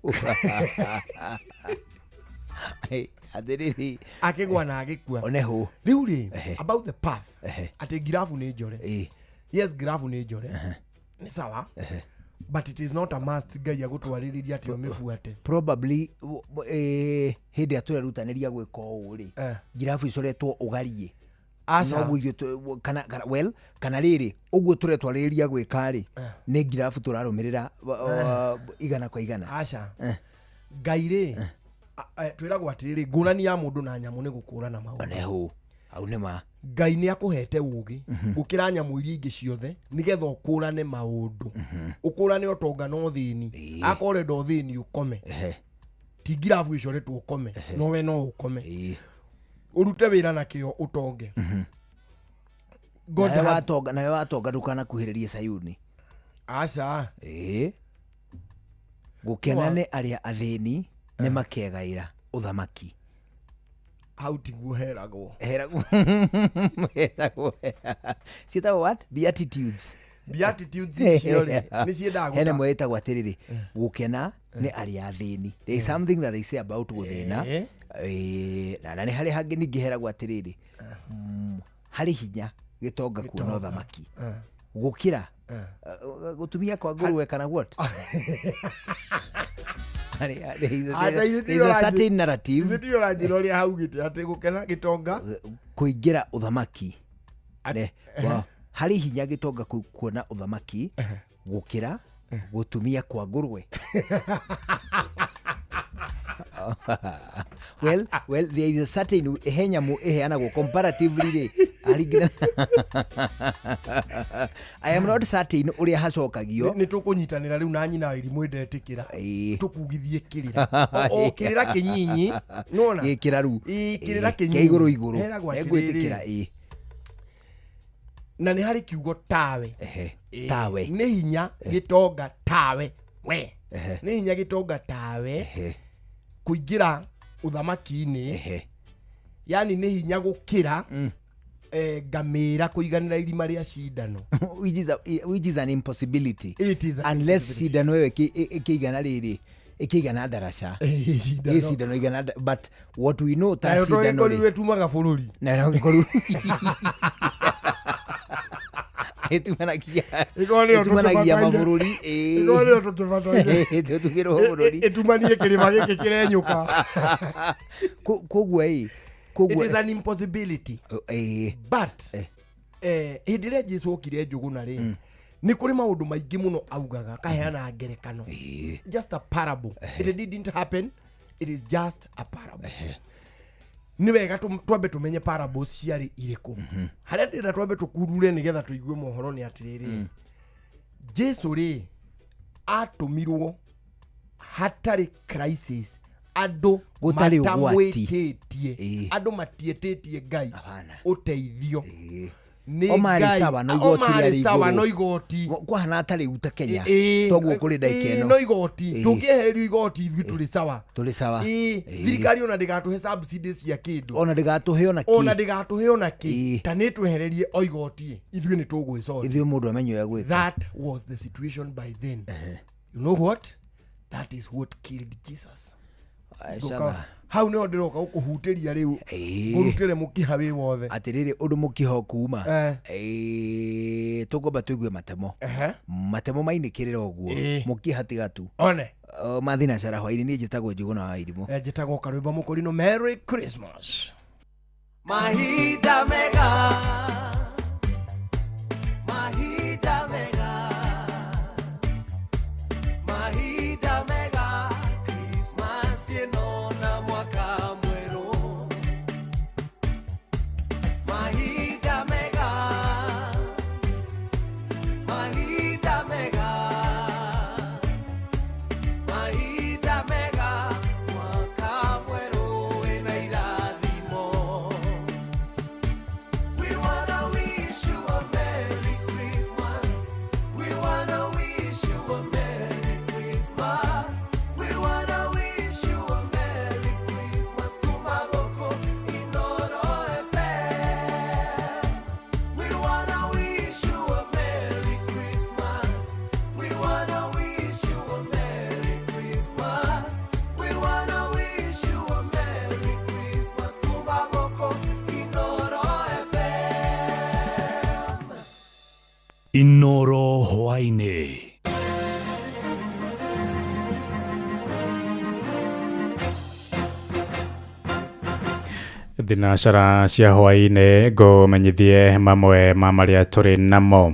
Atĩrĩrĩ. Akĩgwa na agĩkua. One hũ. Rĩu rĩ, about the path, atĩ ngirabu nĩ njore. Yes, ngirabu nĩ njore, nĩ sawa, but it is not a must Ngai agũtwarĩrĩria atĩ ũmĩbuate. Probably hĩndĩ ĩrĩa tũrerutanĩria gwĩka ũũ rĩ, ngirabu icoretwo ũgarie. Aca. Noguo ithuĩ kana well, kana rĩrĩ ũguo tũretwarĩrĩria gwĩka rĩ, nĩ ngirabu tũrarũmĩrĩra 100%. Aca. Ngai rĩ, twĩragwo atĩrĩrĩ, ngũrani ya mũndũ na nyamũ nĩ gũkũrana maũndũ. One hũ, hau nĩ ma. Ngai nĩ akũhete ũgĩ gũkĩra nyamũ iria ingĩ ciothe nĩgetha ũkũrane maũndũ, ũkũrane ũtonga na ũthĩni. Akorwo ũrenda ũthĩni, ũkome. Ti ngirabu ĩcoretwo ũkome, no we no ũkome, ũrute wĩra na kĩo ũtonge. God Nawe watonga, nawe watonga ndũkanakuhĩrĩrie Sayuni. Aca. Ĩĩ, gũkena nĩ arĩa athĩni, nĩ makegaĩra ũthamaki. Hau tiguo heragwo. Heragwo, heragwo ciĩtagwo what, beatitudes. Beatitudes icio rĩ, nĩ ciendaga Hena ĩmwe ĩtagwo atĩrĩrĩ, gũkena nĩ arĩa athĩni. There is something that they say about gũthĩna. Na nĩ harĩ hangĩ ningĩ heragwo atĩrĩrĩ, harĩ hinya gĩtonga kuona ũthamaki gũkĩra gũtumia kwa ngũrwe kana what. Aca, ithuĩ There is a certain narrative. Ithuĩ tiwe ũranjĩra ũrĩa haugĩte atĩ gũkena gĩtonga. Kũingĩra ũthamaki. Harĩ hinya gĩtonga kuona ũthamaki gũkĩra gũtumia kwa ngũrwe. Well, there is a certain, he nyamũ ĩheanagwo comparatively rĩ, aringithana. I am not certain ũrĩa hacokagio. Nĩ tũkũnyitanĩra rĩu na nyina wa irimũ ndetĩkĩra. Tũkugithie kĩrĩra o kĩrĩra kĩnyinyi nona. Gĩkĩraru. Ĩĩ, kĩrĩra Kĩa kĩnyinyi. igũrũ igũrũ. Heragwo Nĩngwĩtĩkĩra. atĩrĩrĩ, na nĩ harĩ kiugo tawe. Tawe. Nĩ hinya gĩtonga tawe we, nĩ hinya gĩtonga tawe kũingĩra ũthamaki-inĩ. Yani nĩ hinya gũkĩra ngamĩra kũiganĩra irima rĩa cindano. Which is an impossibility. It is an Unless cindano ĩyo ĩkĩigana rĩrĩ, ĩkĩigana ndaraca. Cindano. Ĩ cindano igana but what we know ta Nayo cindano rĩ tũgĩkorirwo ĩtumaga bũrũri. Na no gĩkorirwo ĩtumanagia Ĩkorwo nĩyo ĩtumanagia tũkĩbataire. mabũrũri. Ĩkorwo nĩyo tũkĩbataire. Tũtugĩrwo bũrũri. Ĩtumanie kĩrĩma gĩkĩ kĩrenyũka. Koguo ĩ It koguo is an impossibility, but hĩndĩ ĩrĩa Jesu okire Njũgũna rĩ, nĩ kũrĩ maũndũ maingĩ mũno augaga, akaheana ngerekano, just a parable. It didn't happen, it is just a parable. Nĩ wega twambe tũmenye parables ciarĩ irĩkũ. Harĩa ndĩrenda twambe tũkurure nĩgetha tũigue mohoro nĩ atĩrĩrĩ, Jesu rĩ, atũmirwo hatarĩ crisis, andũ Gũtarĩ ũgwati. matamwĩtĩtie, andũ matiĩtĩtie Ngai Hapana. ũteithio. Nĩ O marĩ Ngai. sawa, no O igoti marĩ rĩarĩ sawa igũrũ. no igoti. Kwahana ta rĩu ta Kenya. Ĩĩ, Toguo kũrĩ ndagĩka ĩĩ, ĩno. no igoti. Ĩĩ. Tũngĩehererio igoti ithuĩ tũrĩ sawa. Tũrĩ sawa. Ĩĩ, Ĩĩ. thirikari ona ndĩgatũhe subsidy cia kĩndũ. Ona ndĩgatũhe ona Ona kĩ. ndĩgatũhe ona kĩ. Ĩĩ. Ta nĩ twehererie o igoti ithuĩ nĩ tũgwĩcora. Ithuĩ mũndũ amenye ũrĩa gwĩka. That was the situation by then. You know what? That is what killed Jesus. Ai, Ngũka- sawa. Hau nĩho ndĩroka gũkũhutĩria rĩu Ĩĩ. ngũrutĩre mũkiha wĩ wothe. Atĩrĩrĩ ũndũ mũkiha ũkuma. Eh. Ĩĩ, tũkwamba tũigue matemo. Ehe. Matemo mainĩkĩrĩra ũguo. Ĩĩ. Mũkiha tiga tu. One. O, mathinacara hwainĩ niĩ njĩtagwo Njũgũna wa Irimũ. Eh, njĩtagwo Karwĩmbo Mũkũrinũ. Merry Christmas. Mahinda mega, mahinda mega, mahinda mega, Christmas ĩno na mwaka mwerũ. Mahinda mega, mahinda mega, mahinda mega, mwaka mwerũ wĩna irathimo. We wanna wish you a Merry Christmas. We wanna wish you a Merry Christmas. We wanna wish you a Merry Christmas. Kumagoko Inoro FM. We wanna wish you a Merry Christmas. We wanna wish you a Merry Christmas. We wanna wish you a Merry Christmas. Kumagoko Inoro FM. Inoro hwainĩ. Thinacara cia hwainĩ ngũmenyithie mamwe ma marĩa tũrĩ namo.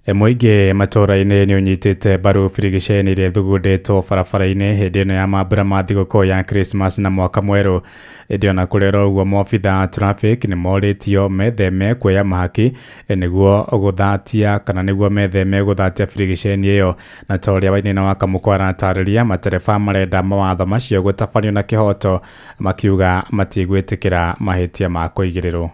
Mũingĩ matũra-inĩ nĩ ũnyitĩte mbaru birigiceni ĩrĩa ĩthugundĩtwo barabara-inĩ hĩndĩ ĩno ya mambura ma thigũkũ ya Christmas na mwaka mwerũ. Ĩndĩ ona kũrĩ oro ũguo maobitha a traffic nĩ morĩtio metheme kuoya mahaki nĩguo gũthatia kana nĩguo metheme gũthatia birigiceni ĩyo. Na ta ũrĩa Wainaina wa Kamũkwa aratarĩria, matereba marenda mawatho macio gũtabanio na kĩhoto, makiuga matigwĩtĩkĩra mahĩtia ma kũigĩrĩrwo.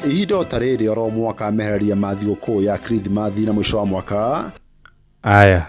Ihinda o ta rĩrĩ oro mwaka mehereria ma thigũkũ ya Kirithimathi na mũico wa mwaka. Aya,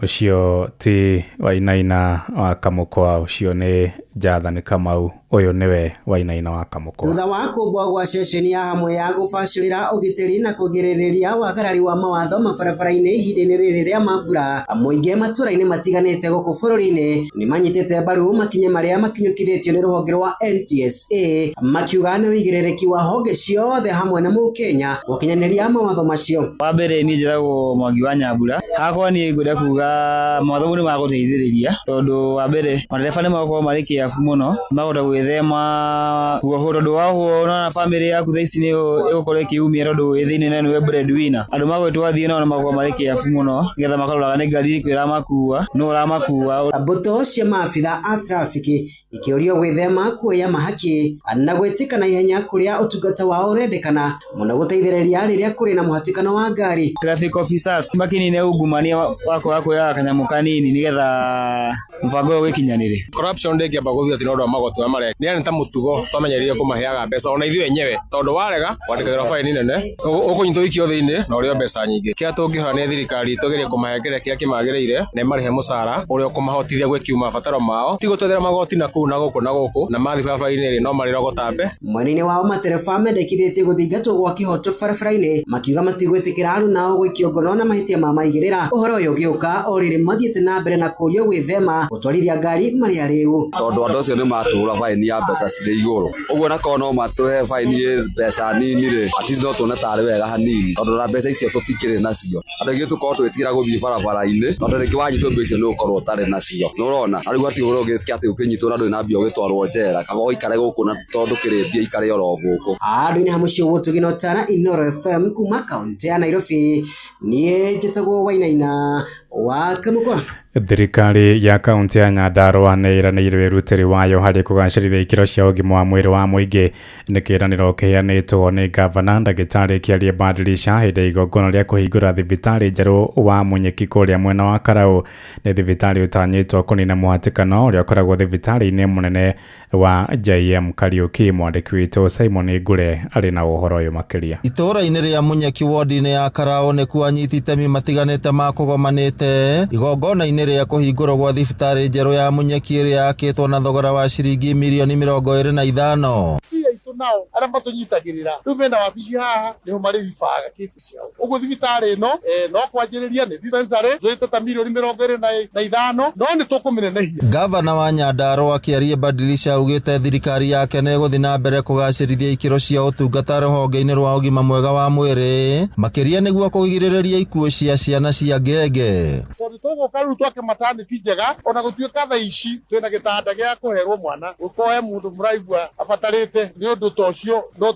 ũcio ti Wainaina wa Kamũkwa, ũcio nĩ Jathani Kamau, ũyũ nĩwe Wainaina wa Kamũkwa. Thutha wa kũmbwo gwa ceceni ya hamwe ya gũbacĩrĩra ũgitĩri na kũgirĩrĩria wagarari wa mawatho mabarabara-inĩ ihinda-inĩ rĩrĩ rĩa mambura, mũingĩ matũra-inĩ matiganĩte gũkũ bũrũri-inĩ nĩ manyitĩte mbaru makinya marĩa makinyũkithĩtio nĩ rũhonge rwa NTSA, makiuga nĩ ũigĩrĩrĩki wa honge ciothe hamwe na mũkenya gũkinyanĩria mawatho macio. Wa mbere niĩ njĩtagwo Mwangi wa Nyambura. Hakwa niĩ ngwenda kuga mawatho mau nĩ magũteithĩrĩria tondũ wa mbere matereba nĩ magũkorwo marĩ kĩabu mũno, makahota gwĩthema kuohwo tondũ wohwo ũrona bamĩrĩ yaku thaa ici nĩyo ĩgũkorwo ĩkĩumia tondũ wĩ thĩinĩ na nĩwe bread winner. Andũ magwĩtwo athiĩ nao nĩ makoragwo marĩ kĩabu mũno nĩgetha makaroraga nĩ ngari ĩrĩkũ ĩramakua, nũ ũramakua. Mbũtũ cia maabitha a trafiki ikĩũrio gwĩthema kuoya mahaki na gwĩtĩka na ihenya kũrĩa ũtungata wao ũrendekana mũno gũteithĩrĩria rĩrĩa kũrĩ na mũhatĩkano wa ngari. Traffic officers makinine ungumania wa kwaga kuoyaga kanyamũ kanini nĩgetha mũbango ũyũ wĩkinyanĩre. Corruption ndĩngĩamba gũthiĩ atĩ nĩ ũndũ wa magoti marĩa mareka. Nĩ ta mũtugo twamenyerire kũmaheaga mbeca ona ithuĩ enyewe tondũ warega wandĩkagĩrwo baini nene ũkũnyitwo wikio thĩinĩ na ũrĩo mbeca nyingĩ. Kĩrĩa tũngĩhoya nĩ thirikari tũgerie kũmahe kĩrĩa kĩmagĩrĩire na ĩmarĩhe mũcara ũrĩa ũkũmahotithia gwĩkiuma mabataro mao ti gũtwethera magoti na kũu na gũkũ na gũkũ na mathiĩ barabara-inĩ rĩ no marĩrogota mbe. Mwena-inĩ wao matereba mendekithĩtie gũthingatwo gwa kĩhoto barabara-inĩ makiuga matigwĩtĩkĩra aruna gũikio ngono na mahĩtia ma maigĩrĩra. Ũhoro ũyũ ũgĩũka o rĩrĩ mathiĩte na mbere na kũũrio gwĩthema gũtwarithia ngari marĩ arĩu. Tondũ andũ acio nĩ matũra baini ya mbeca cirĩ igũrũ ũguo nakorwo no matũhe baini ĩ mbeca nini rĩ at least no tuone tarĩ wega hanini tondũ na mbeca icio tũtikĩrĩ nacio. Andũ aingĩ tũkorwo twĩtigĩra gũthiĩ barabara-inĩ tondũ rĩngĩ wanyitwo mbia icio nĩ ũgũkorwo ũtarĩ nacio nĩ ũrona na rĩu hatirĩ ũhoro ũngĩtĩkia atĩ ũkĩnyitwo na ndũrĩ na mbia ũgĩtwarwo njera kaba ũikare gũkũ na tondũ kĩrĩ mbia ikare oro gũkũ. Andũ-inĩ ha mũciĩ Ũtũgi na Ũtara, Inooro FM kuma kaũntĩ ya Nairobi, niĩ njĩtagwo Wainaina wa Kamũkwa. Thirikari ya kaunti ya Nyandarua nĩ ĩranĩire wĩrutĩri wayo harĩ kũgacĩrithia ikĩro cia ũgima wa mwĩrĩ wa mũingĩ. Nĩ kĩĩranĩro kĩheanĩtwo nĩ ngavana ndagĩtarĩ Kĩarie Badilisha hĩndĩ ya igongona rĩa kũhingũra thibitarĩ njerũ wa Munyeki kũrĩa mwena wa Karau. Nĩ thibitarĩ ũtanyĩtwo kũnina mũhatĩkano ũrĩa ũkoragwo thibitarĩ-inĩ mũnene wa JM Kariuki. Mwandĩki witũ Simon Ngure arĩ na ũhoro ũyũ makĩria. Itũũra-inĩ rĩa Munyeki wodi-inĩ ya Karau nĩkuo anyiti itemi matiganĩte makũgomanĩte igongona-inĩ rĩa kũhingũrwo gwa thibitarĩ njerũ ya Munyeki ĩrĩa yakĩtwo na thogora wa ciringi mirioni 25. Nao arĩa matũnyitagĩrĩra rĩu mena wabici haha nĩho marĩribaga kesi ciao. Ũguo thibitarĩ ĩno no kwanjĩrĩria nĩ dispensary twĩte ta mirioni 25 no nĩ tũkũmĩnenehia. Gavana wa Nyandarua Kĩarie Badilisha augĩte thirikari yake nĩ ĩgũthiĩ na mbere kũgacĩrithia ikĩro cia ũtungata rũhonge-inĩ rwa ũgima mwega wa mwĩrĩ makĩria nĩguo kũgirĩrĩria ikuũ cia ciana cia ngenge. Tondũ tũgũka rĩu twake maternity njega ona gũtuĩka thaa ici twĩna gĩtanda gĩa kũherwo mwana gũkoe mũndũ mũraigua abatarĩte nĩ ũndũ tocio no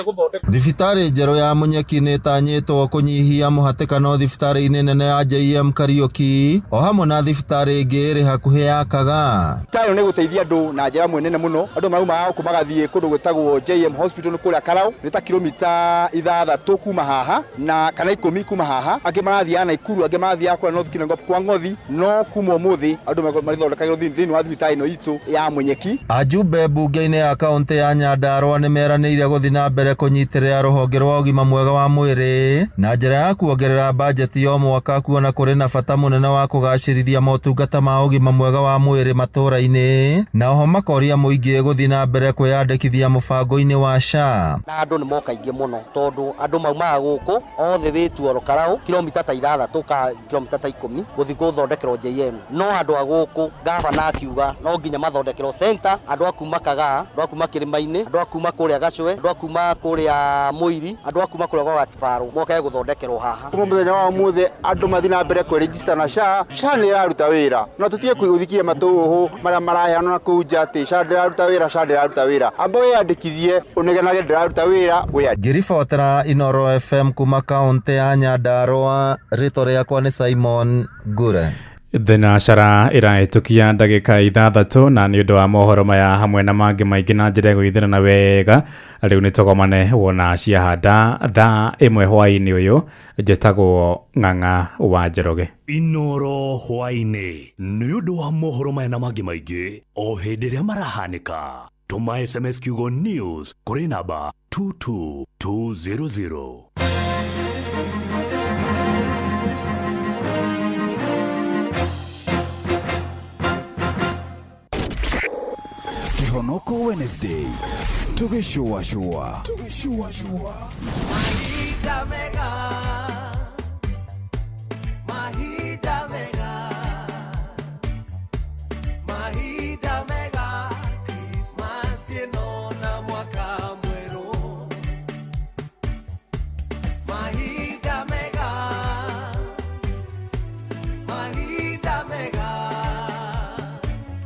egũthondeka. Thibitarĩ njerũ ya Munyeki nĩ ĩtanyĩtwo kũnyihia mũhatĩkano thibitarĩ-inĩ nene ya JM Kariuki o hamwe na thibitarĩ ĩngĩ ĩrĩ hakuhĩ ya Kagaa. Thibitarĩ nĩ gũteithia andũ na njĩra ĩmwe nene mũno. Andũ maraumaga gũkũ magathiĩ kũndũ gwĩtagwo JM Hospital nĩ kũrĩa Karau, nĩ ta kilomita 6 kuma haha na kana 10 kuma haha. Angĩ marathiaga Naikuru, angĩ marathiaga kũrĩa North Kinangop kwa Ng'othi, no kuma ũmũthĩ andũ marĩthondekagĩrwo thĩinĩ wa thibitarĩ ĩno itũ ya Munyeki. Ajumbe mbunge-inĩ ya kaũntĩ ya Nyandarua nĩ meranĩire gũthiĩ na mbere kũnyitĩrĩra rũhonge rwa ũgima mwega wa mwĩrĩ na njĩra ya kuongerera bajeti o mwaka kuona kũrĩ na bata mũnene wa kũgacĩrithia motungata ma ũgima mwega wa mwĩrĩ matũũra-inĩ, na oho makoria mũingĩ gũthiĩ na mbere kwĩyandĩkithia mũbango-inĩ wa SHA. Na andũ nĩ moka aingĩ mũno tondũ andũ maumaga gũkũ othe wĩtuoro Karau kilomita ta 6 ka kilomita ta 10 gũthiĩ gũthondekerwo JM, no andũ a gũkũ gavana akiuga no nginya mathondekerwo center, andũ a kuma Kagaa, andũ a kuma Kĩrĩma-inĩ, andũ a kuma kũrĩa Gacwe, andũ a kuma kũrĩa Mũiri, andũ a kuma kũrĩa gwa Gatibaru moke gũthondekerwo haha. Kuma mũthenya wa ũmũthĩ andũ mathiĩ na mbere kwĩregister na SHA. SHA nĩ ĩraruta wĩra, no tũtige gũthikia matũhũhũ marĩa maraheanwo na kũu nja atĩ SHA ndĩraruta wĩra, SHA ndĩraruta wĩra. Amba wĩyandĩkithie ũnegenage ndĩraruta wĩra. Ngĩribotera Inooro FM kuma kaũntĩ ya Nyandarua, rĩtwa rĩakwa nĩ Simon Ngure. Thinacara ĩrahĩtũkia ndagĩka 6 na nĩ ũndũ wa mohoro maya hamwe na mangĩ maingĩ na njĩra ya gũgĩthirana wega. Rĩu nĩ tũgomane wona ciahanda thaa 1 hwaĩ-inĩ ũyũ. Njĩtagwo Ng'ang'a wa Njoroge. Inooro hwaĩ-inĩ nĩ ũndũ wa mohoro maya na mangĩ maingĩ o hĩndĩ ĩrĩa marahanĩka. Tũma SMS kiugo news kũrĩ namba 22200. Kihonoko Wednesday tugĩcũacũa Mahinda mega, mahinda mega, mahinda mega, Christmas ĩno na mwaka mwerũ. Mahinda mega, mahinda mega,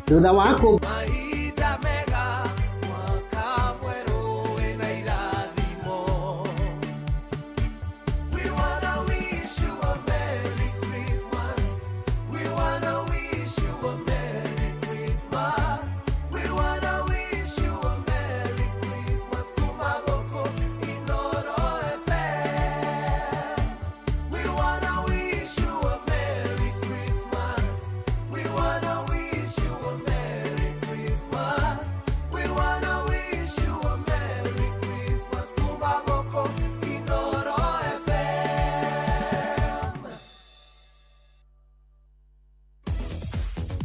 thutha wa kũ mahinda mega, mwaka mwerũ wĩna irathimo. We wanna wish you a Merry Christmas. We wanna wish you a Merry Christmas. We wanna wish you a Merry Christmas. Kuma gũkũ Inooro FM. We wanna wish you a Merry Christmas. We wanna wish you a Merry Christmas. We wanna wish you a Merry Christmas. Kuma gũkũ Inooro FM.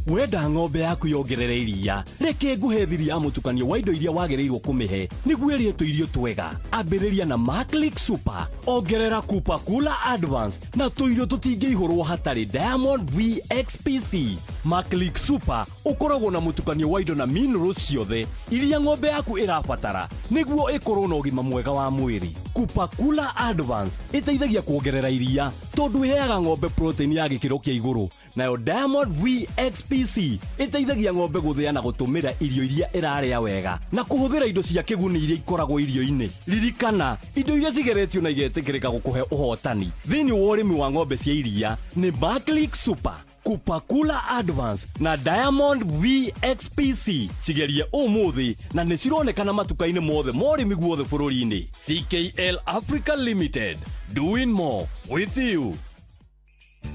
Wenda ng'ombe yaku yongerere iria, reke nguhe thiri ya mũtukanio wa indo iria wagĩrĩirwo kũmĩhe nĩguo ĩrĩe tũirio twega. Ambĩrĩria na Maclick Super, ongerera Kupa Kula Advance na tũirio tũtingĩihũrwo hatarĩ Diamond VXPC. Maclick Super ũkoragwo na mũtukanio wa indo na minerals ciothe iria ng'ombe yaku ĩrabatara nĩguo ĩkorwo na ũgima mwega wa mwĩrĩ. Kupa Kula Advance ĩteithagia kuongerera iria tondũ ĩheaga ng'ombe protein ya gĩkĩro kĩa igũrũ, nayo Diamond VXPC ĩteithagia ng'ombe gũthĩa na gũtũmĩra irio iria ĩrarĩa wega na kũhũthĩra indo cia kĩguni iria ikoragwo irio-inĩ. Ririkana, indo iria cigeretio na igetĩkĩrĩka gũkũhe ũhotani thĩinĩ wa ũrĩmi wa ng'ombe cia iria nĩ Maclick Super, Kupakula Advance na Diamond VXPC. Cigerie ũmũthĩ na nĩ cironekana matuka-inĩ mothe ma ũrĩmi guothe bũrũri-inĩ. CKL Africa Limited, doing more with you.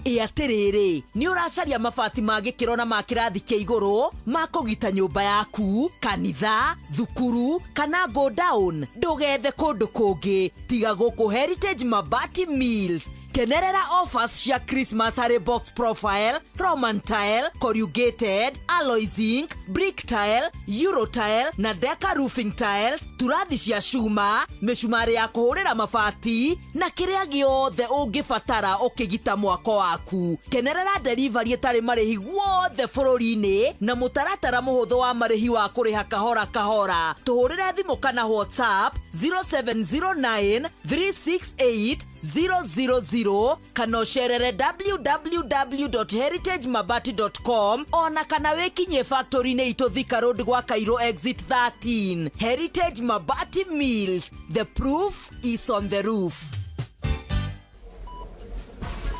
Ĩ atĩrĩrĩ, nĩ ũracaria mabati ma gĩkĩro na ma kĩrathi kĩa igũrũ ma kũgita nyũmba yaku, kanitha, thukuru kana go down? Ndũgethe kũndũ kũngĩ tiga gũkũ Heritage Mabati Mills. Kenerera offers cia Christmas harĩ box profile, Roman tile, corrugated, alloy zinc, brick tile, euro tile na deca roofing tiles, turathi cia cuma, mĩcumarĩ ya kũhũrĩra mabati na kĩrĩa gĩothe ũngĩbatara ũkĩgita mwako waku. Kenerera delivery ĩtarĩ marĩhi guothe bũrũri-inĩ na mũtaratara mũhũthũ wa marĩhi wa kũrĩha kahora kahora. Tũhũrĩre thimũ kana WhatsApp 0709 368 000 kana ũcerere www.heritagemabati.com ona kana wĩkinyie factory-inĩ itũ Thika Road gwa Cairo exit 13. Heritage Mabati Mills, the proof is on the roof.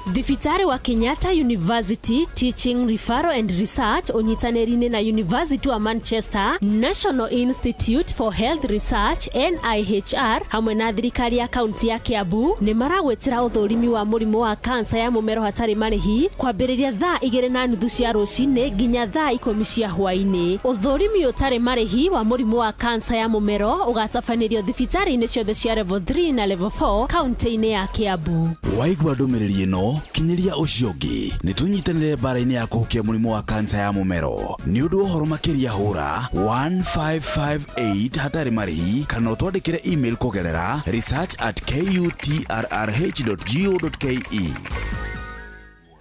Thibitarĩ wa Kenyatta University Teaching Referral and Research ũnyitanĩri-inĩ na University wa Manchester, National Institute for Health Research NIHR hamwe na thirikari ya kaunti ya Kiambu nĩ maragwĩtĩra ũthũrimi wa mũrimũ wa kansa ya mũmero hatarĩ marĩhi kwambĩrĩria thaa 2:30 cia rũcinĩ nginya thaa 10 cia hwaĩ-inĩ. Ũthũrimi ũtarĩ marĩhi wa mũrimũ wa kansa ya mũmero ũgatabanĩrio thibitarĩ-inĩ ciothe cia level 3 na level 4 kaunti-inĩ ya Kiambu. Waigua ndũmĩrĩri ĩno, kinyĩria ũcio ũngĩ. Nĩ tũnyitanĩre mbara-inĩ ya kũhukia mũrimũ wa kansa ya mũmero. Nĩ ũndũ wa ũhoro makĩria hũra 1558 hatarĩ marĩhi kana ũtwandĩkĩre email kũgerera research@kutrrh.go.ke.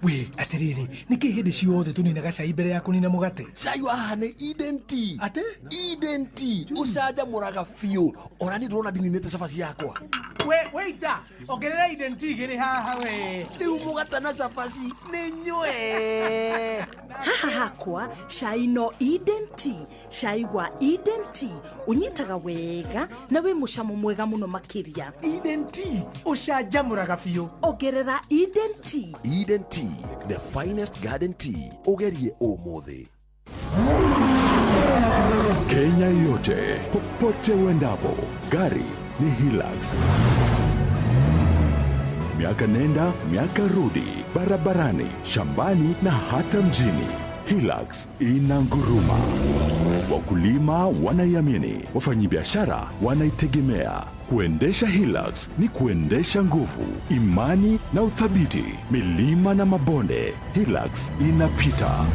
We atiriri, niki hindi ciothe tuninaga cai mbere ya kunina mugate? Cai wa haha nĩ Eden Tea. Ate? Eden Tea ũcanjamũraga biũ. Ona niĩ ndĩrona ndininĩte cabaci yakwa. We waiter, ongerera Eden Tea igĩrĩ haha we. Rĩu mũgate na cabaci nĩ nyue. Haha hakwa cai no Eden Tea. Cai wa Eden Tea ũnyitaga wega na wĩ mũcamo mwega mũno makĩria. Eden Tea ũcanjamũraga biũ. Ongerera Eden Tea. Eden Tea, the finest garden tea. Ugerie ũmũthĩ. Kenya yote, popote uendapo, gari ni Hilux. Miaka nenda, miaka rudi, barabarani, shambani na hata mjini. Hilux inanguruma. Wakulima wanaiamini, wafanyibiashara wanaitegemea. Kuendesha Hilux ni kuendesha nguvu, imani na uthabiti. Milima na mabonde, Hilux inapita.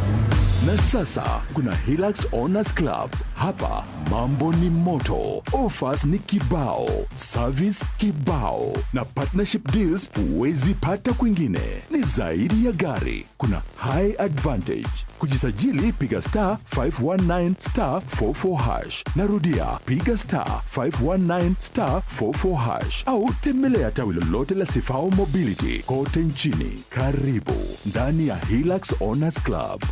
Na sasa kuna Hilux Owners Club. Hapa mambo ni moto, offers ni kibao, service kibao, na partnership deals huwezi pata kwingine. Ni zaidi ya gari, kuna high advantage. Kujisajili piga star 519 star 44 hash. Narudia, piga star 519 star 44 hash au tembelea tawi lolote la Sifao Mobility kote nchini. Karibu ndani ya Hilux Owners Club.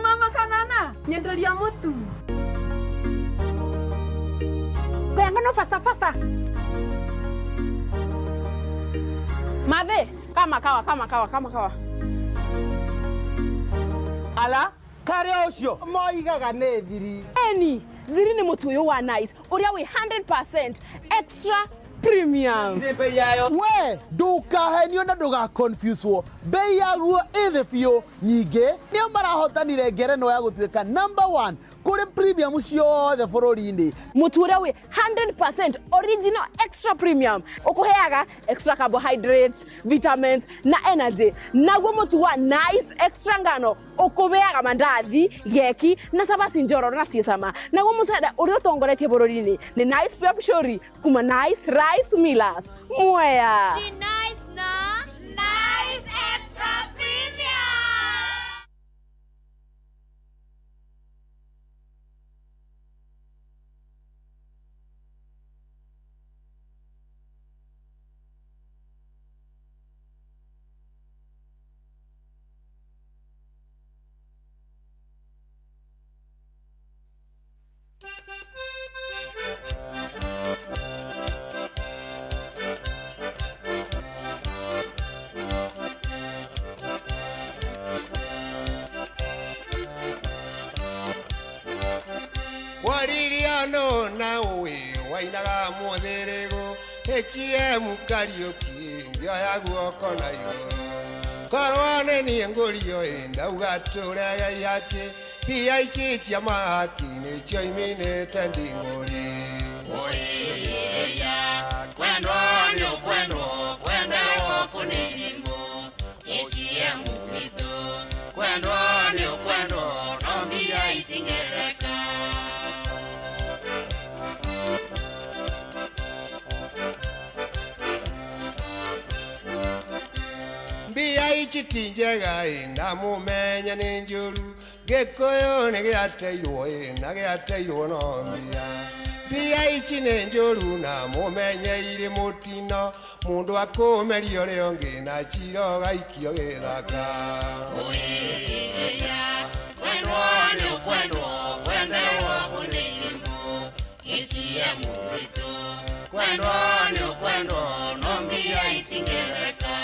Mama kanana, nyendelia mutu. Ngono faster faster. Madhe, kama kawa kama kawa kama kawa. Ala, kare ucio moigaga nĩ thiri. Eni, thiri nĩ mũtu ũyũ wa Nice ũrĩa wĩ 100% extra premium. We ndukahenio na ndugaconfusewo, bei yaguo ĩ thĩ biũ. Ningĩ nĩo marahotanire ngerenwa ya gũtuĩka number 1 kũrĩ premium ciothe bũrũri-inĩ. Mũtu ũrĩa wĩ 100% original extra premium ũkũheaga extra carbohydrates, vitamins na energy. Naguo mũtu wa Nice extra ngano ũkũheaga mandathi, geki na cabaci njororo na ciĩcama. Naguo mũcere ũrĩa ũtongoretie bũrũri-inĩ nĩ Nice Pure Pshori kuma Nice Rice Millers. Mwea. Nice na Nice Extra Premium. Mwaririo na uwe wainaga muthirigo HM Kariuki ngioya guoko na igũrũ korwo nĩ niĩ ngũrio ĩ ndauga tũrege ihaki mbia ici cia mahaki nĩcio iminĩte nding'ũri. Oiya, kwendwo nĩ ũkwendwo, kwenderwo kũ nĩ irimũ, HM witũ. Kwendwo nĩ ũkwendwo, no mbia itingĩreka. Mbia ici ti njega ĩ na mũmenye nĩ njũru Gĩkũyũ nĩ gĩateirwo ĩ na gĩateirwo no mbia. Mbia ici nĩ njũru na mũmenye irĩ mũtino mũndũ akũmeria ũrĩa ũngĩ na cira ũgaikio gĩthaka. Oiya, kwendwo nĩ ũkwendwo, kwenderwo kũ nĩ irimũ, HM witũ. Kwendwo nĩ ũkwendwo, no mbia itingĩreka.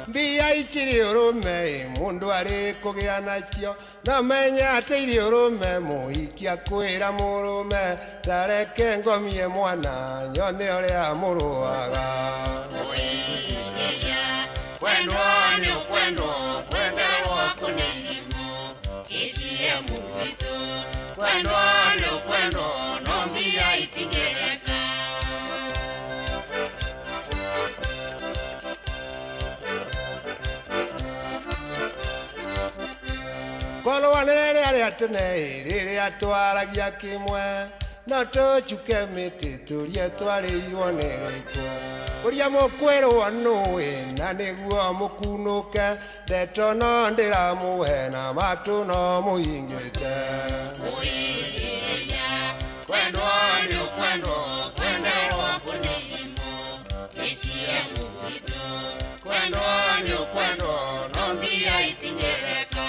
Mbia ici irĩ ũrũme ĩ mũndũ arĩ kũgĩa nacio no menye atĩ irĩ ũrũme mũhiki akwĩra mũrũme tareke ngomie mwana nyone ũrĩa mũrũaga. Oiya, kwendwo nĩ ũkwendwo, kwenderwo kũ nĩ irimũ, HM witũ. Kwendwo nĩ ũkwendwo, no mbia itingĩreka. Korwo nĩ rĩrĩa rĩa tene rĩrĩa twaragia kĩmwe no tũcuke mĩtĩ tũrie twarĩirwo nĩ rĩkũ ũrĩa mũkwĩrwo nũĩ na nĩguo mũkunũke ndeto no ndĩramũhe na matũ no mũhingĩte. Oiya, kwendwo nĩ ũkwendwo, kwenderwo kũ nĩ irimũ, HM witũ. Kwendwo nĩ ũkwendwo, no mbia itingĩreka.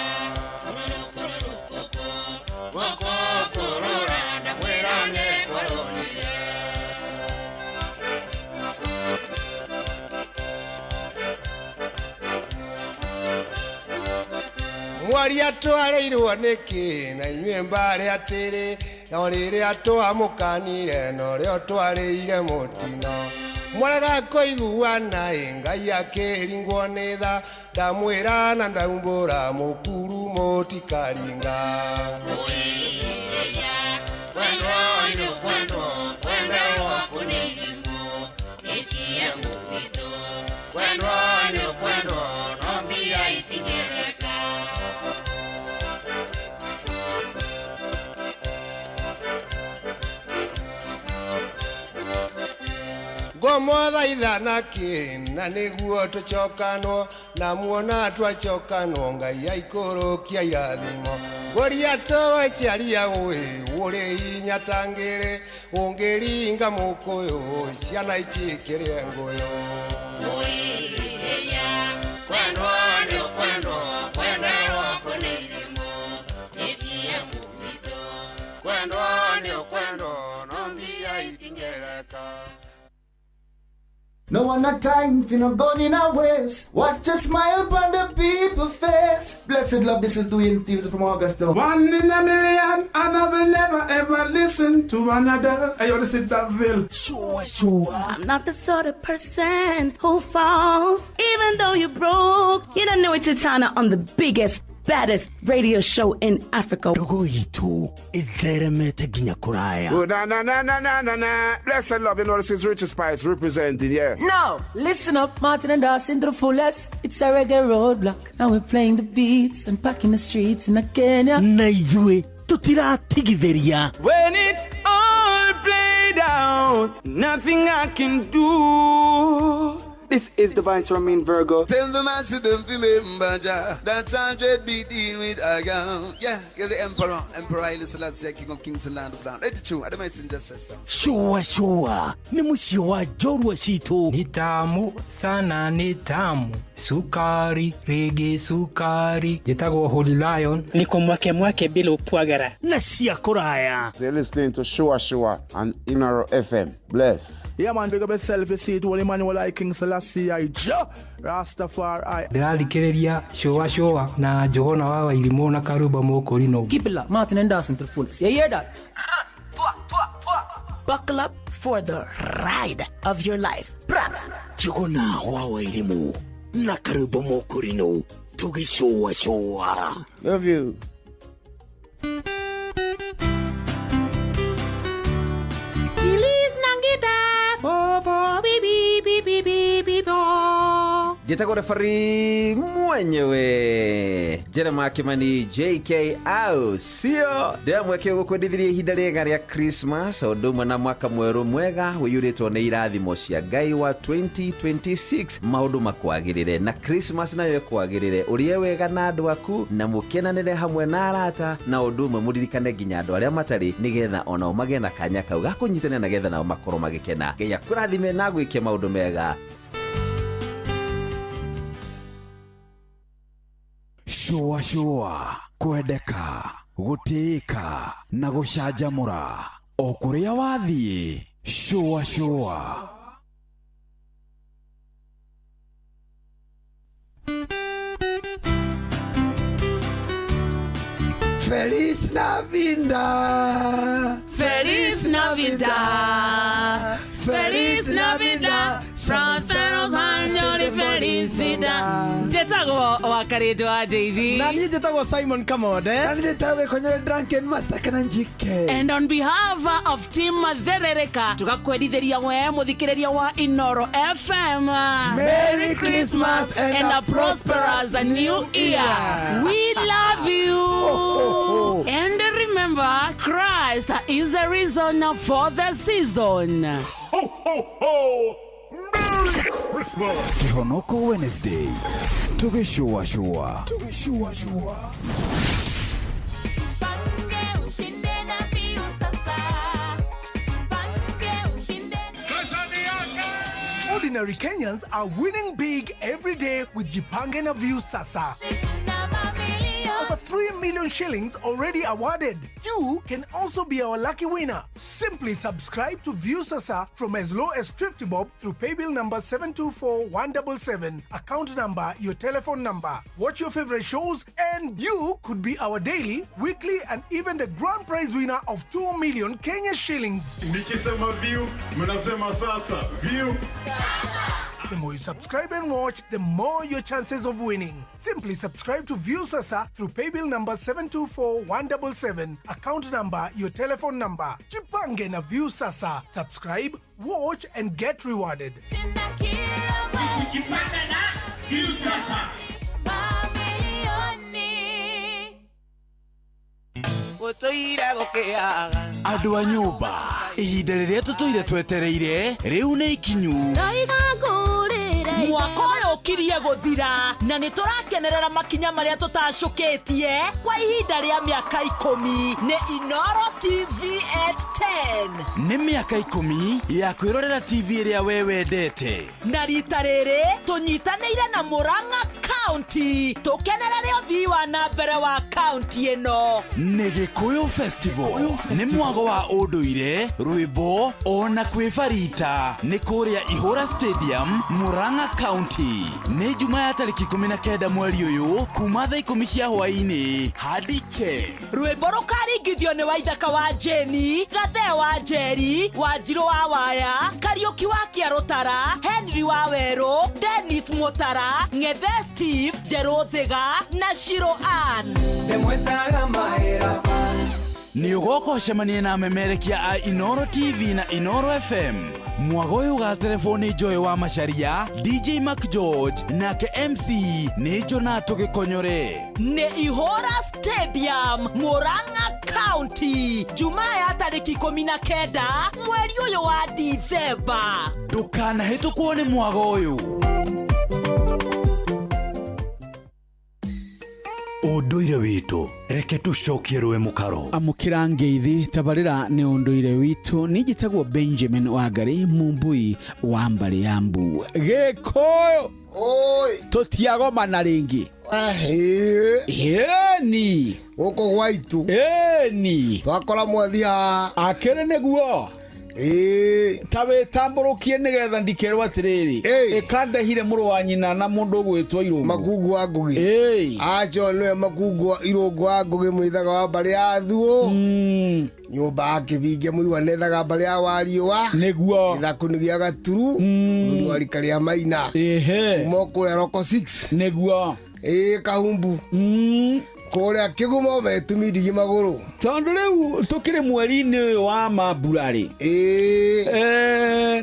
Mwaria twarĩirwo nĩkĩ na inyuĩ mbarĩ atĩrĩ no rĩrĩa twamũkanire norĩo twarĩire mũtino mwarega kũiguana ĩ Ngai akĩringwo nĩ tha ndamwĩra na ndaumbũra mũkuru mũtikaringa. Oiya, kwendwo nĩ ũkwendwo, kwenderwo kũ nĩ irimũ, HM witũ. Kwendwo nĩ ũkwendwo, no mbia itingĩreka. Ngomothaitha nakĩ na nĩguo tũcokanwo na muona twacokanwo Ngai aikũrũkia irathimo ngũria tũgũciaria ũĩ ũrĩ hinya ta ngĩrĩ ũngĩringa mũkũyũ ciana ici ikĩrĩe ngũyũ. Oiya, kwendwo nĩ ũkwendwo, kwenderwo kũ nĩ irimũ, HM witũ. Kwendwo nĩ ũkwendwo, no mbia itingĩreka. No one no time for no gun in our waist. Watch a smile upon the people face. Blessed love, this is Dwayne Stevens from Augusta. One in a million, and I will never ever listen to another. Hey, yo, this is Daville. Sure, sure. I'm not the sort of person who falls, even though you're broke. You don't know it's Titana on the biggest, baddest radio show in Africa. Ndogo itu itheremete nginya kuraya. Oh, na na na na na na na. Blessed love, you know this is Richard Spice representing, yeah. No, listen up, Martin and Dawson to the fullest. It's a reggae roadblock. Now we're playing the beats and packing the streets in Kenya. Na ithuĩ tutiratigithĩria. When it's all played out, nothing I can do. This is Divine Sermon Virgo. Tell the master don't remember Jah. That's 100 be dealing with a girl. Yeah, you're the emperor. Emperor Haile Selassie, King of Kings and Land of Land. Let it true. I don't messenger says so. Shua shua nĩ mũciĩ wa njorua citũ. Ni tamu sana ni tamu sukari rĩngĩ sukari njĩtagwo Holy Lion niko mwake mwake bila upwagara na cia kũraya. So you're listening to Shua Shua on Inaro FM. Bless. Yeah, man, big up yourself. You see it, Holy Emmanuel I King Selassie I Jah Rastafari. Ndĩrathikĩrĩria shua shua na Johana wa Wairimũ na Karuba Mũkũrinũ. Keep it locked, Martin and Dawson to the fullest. You hear that? Buckle up for the ride of your life. Njuguna wa Wairimũ na Karuba Mũkũrinũ tũgĩcũa cũa. Love you. Feliz Navidad. Bo bo bi bi bi bi bi bi bo. Njĩtagwo refari mwenyewe Jeremiah Kimani JK au sio ndĩramweke gũkwendithirie ihinda rĩega rĩa Christmas o ũndũ ũmwe na mwaka mwerũ mwega ũiyũrĩtwo nĩ irathimo cia Ngai wa 2026 maũndũ makwagĩrĩre na Christmas nayo ĩkwagĩrĩre ũrĩe wega na andũ aku na mũkenanĩre hamwe na arata na ũndũ ũmwe mũririkane nginya andũ arĩa matarĩ nĩgetha onao magĩe na kanya kau ga kũnyitanĩra nĩgetha nao makorwo magĩkena. Ngai akũrathime na agwĩke maũndũ mega. Shua shua kwendeka gũtĩĩka na gũcanjamũra o kũrĩa wathiĩ. Shua shua. Feliz Navidad. Feliz Navidad. Feliz Navidad. Prósperos años de felicidad. Njĩtagwo Wakarĩndũ wa Ndeithi. Na niĩ njĩtagwo Simon Kamode. Na niĩ njĩtagwo Gĩkonyore Drunken Master kana Njike. And on behalf of Team Therereka tugakwendithĩria we mũthikĩrĩria wa Inoro FM. Merry Christmas and a prosperous new year. We love you. Oh, oh. And remember, Christ is the reason for the season. Ho, ho, ho. Merry Christmas. Kihonoko Wednesday tũgĩcũacũa. Tũgĩcũacũa. Ordinary Kenyans are winning big every day with Jipange na View Sasa. Over 3 million shillings already awarded. You can also be our lucky winner. Simply subscribe to View Sasa from as low as 50 bob through paybill number 724177, account number, your telephone number. Watch your favorite shows and you could be our daily, weekly and even the grand prize winner of 2 million Kenya shillings. Nikisema view, mnasema sasa. View. The more you subscribe and watch, the more your chances of winning. Simply subscribe to View Sasa through paybill number 724177, account number, your telephone number. Jipange na View Sasa. Subscribe, watch and get rewarded. Jipange na View Sasa. Andũ a nyũmba ihinda rĩrĩa tũtũire twetereire rĩu nĩ ikinyu. Mwaka ũyũ ũkirie gũthira na nĩ tũrakenerera makinya marĩa tũtacũkĩtie kwa ihinda rĩa mĩaka 10 nĩ Inoro TV at 10. Nĩ mĩaka 10 ya kwĩrorera TV ĩrĩa we wendete. Na rita rĩrĩ tũnyitanĩire na Murang'a County tũkenerere ũthii wa na mbere wa county ĩno. Nĩ Gĩkũyũ Festival nĩ mwago wa ũndũire, rwĩmbo ona kwĩbarita nĩ kũrĩa Ihũra Stadium, Murang'a County. Nĩ Juma ya tarĩki 19 mweri ũyũ kuma thaa 10 cia hwaĩ-inĩ hadi che. Rwĩmbo rũkaringithio nĩ Waithaka wa Jeni, Gathee wa Njeri, Wanjirũ wa Waya, Kariũki wa Kĩarũtara, Henry wa Werũ, Dennis Mũtara, Ng'ethe Steve, Njerũ Thiga na Shiro Ann. Ndĩmwĩtaga mahĩra. Nĩ ũgoka ũcemanie na amemerekia a Inoro TV na Inoro FM. Mwago ũyũ ũgaterebwo nĩ Joy wa Macharia, DJ Mac George nake MC nĩ Jonato Gĩkonyore. Nĩ Ihũra Stadium, Murang'a County, Jumaa ya tarĩki 19 mweri ũyũ wa Dithemba. Ndũkanahĩtũkwo nĩ mwago ũyũ. Ũndũire witũ, reke tũcokie rũĩ mũkaro. Amũkĩra ngeithi tabarĩra nĩ ũndũire witũ. Niĩ njĩtagwo Benjamin Wangari, mumbui wa mbarĩ ya mbu Gĩkũyũ. Tũtiagomana rĩngĩ. Ĩni. Gũkũ gwaitu. Ĩni. Twakora mwathi haha. Akĩrĩ nĩguo. Ta wĩtambũrũkie nĩgetha ndikerwo atĩrĩrĩ, ĩkandehire mũrũ wa nyina na mũndũ ũgwĩtwo Irũngũ. Makungu wa Ngũgĩ. Acio nĩwe Makungu wa Irũngũ wa Ngũgĩ, mwĩthaga wa mbarĩ ya Thuũ. Nyũmba ya Kĩbinge mũigua nethaga mbarĩ ya Wariũa. Nĩguo. Gĩthaku nĩ gĩa Gaturu. Mũthuri wa rika rĩa Maina. Kuma kũrĩa Roko 6. Nĩguo. Ĩĩ Kahumbu. Kũrĩa Kĩgumo metumi ndigi magũrũ. Tondũ rĩu tũkĩrĩ mweri-inĩ ũyũ wa mambura rĩ,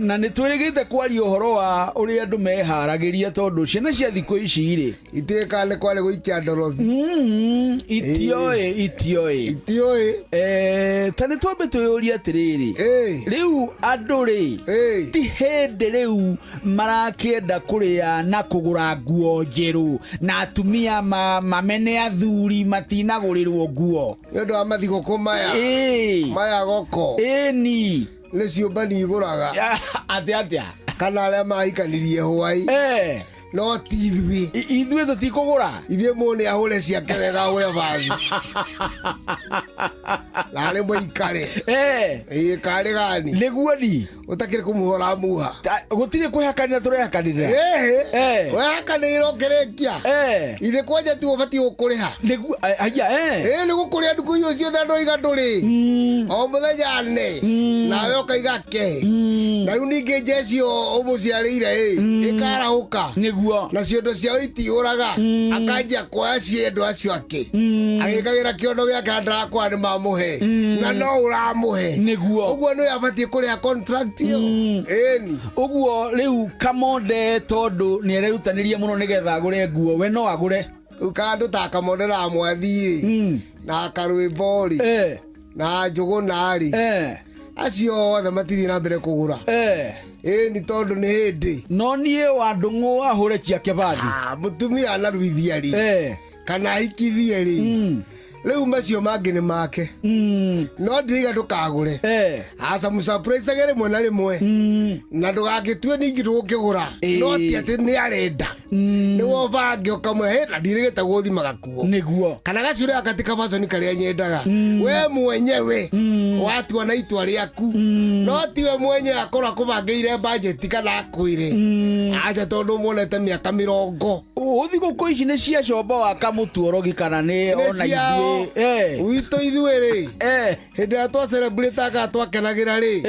na nĩ twĩrĩgĩte kwaria ũhoro wa ũrĩa andũ meharagĩria, tondũ ciana cia thikũ ici rĩ itiĩkaga nĩ kwarĩ gũikia ndorothi. Itioĩ, itioĩ, itioĩ. Ta nĩ twambe twĩyũrie atĩrĩrĩ, rĩu andũ rĩ ti hĩndĩ rĩu marakĩenda kũrĩa na kũgũra nguo njerũ, na atumia mamene athuri matinagũrĩrwo nguo nĩ ũndũ wa mathigũkũ maya. Maya goko. Ĩni. Nĩ ciũmbani igũraga. Atĩa atĩa? Kana arĩa marahikanirie hwaĩ. No ti ithuĩ. Ithuĩ tũtikũgũra. Ithuĩ mũndũ nĩ ahũre ciake wega, ahũre bathi. Na arĩ mũikare. Ĩĩ karĩ gani? Nĩguo ni. Ũtakĩrĩ kũmuha ũramuha. Gũtirĩ kwĩhakanĩra tũrehakanĩrĩra. Ĩhĩ. Wehakanĩire ũkĩrĩkia. Ithe kwanja tiwe ũbatiĩ gũkũrĩha. Nĩguo aya. Ĩĩ nĩ gũkũrĩa ndukũ icio ciothe andũ oiga ndũrĩ. O mũthenya ne. Nawe ũkaiga ke. Na rĩu ningĩ njeci ũmũciarĩire ĩ. Ĩkarahũka. Nĩguo. Na ciondo ciao itiũraga. Akanjia kuoya ciendo acio ake. Agĩkagĩra kĩondo gĩake na ndarakwara nĩ mamũhe. Na no ũramũhe. Nĩguo. Ũguo nĩwe abatiĩ kũrĩha contract ĩyo. Ĩni. Ũguo rĩu Kamonde tondũ nĩ arerutanĩria mũno nĩgetha agũre nguo, we no agũre. Rĩu kandũ ta Kamonde na mwathi rĩ. Na karwĩmbo rĩ. Na Njũgũna rĩ. Acio othe matithiĩ na mbere kũgũra. Ĩni tondũ nĩ hĩndĩ. No niĩ wa Ndũng'ũ ahũre ciake bathi. Mũtumia anaruithia rĩ. Kana ahikithie rĩ. Rĩu macio mangĩ nĩ make. No ndiriga ndũkagũre. Aca mũsurprise rĩmwe na rĩmwe. Na ndũgagĩtue ningĩ ndũgũkĩgũra. No ti atĩ nĩ arenda. Nĩwe ũbange ũkamwĩra, "Hĩ, na ndirĩgĩte gũthima gakuo." Nĩguo. Kana gacure gaka ti kabaconi karĩa nyendaga. We mwenyewe watua na itua rĩaku. No tiwe mwenyewe akorwo akũbangĩire bajeti kana akwĩre. Aca tondũ muonete mĩaka 80. Thigũkũ ici nĩ cia comba wa kamũtuorogi kana nĩ Nĩ ona ciao. ithuĩ. Witũ ithuĩ rĩ. Hĩndĩ ĩrĩa twacelebrataga twakenagĩra rĩ.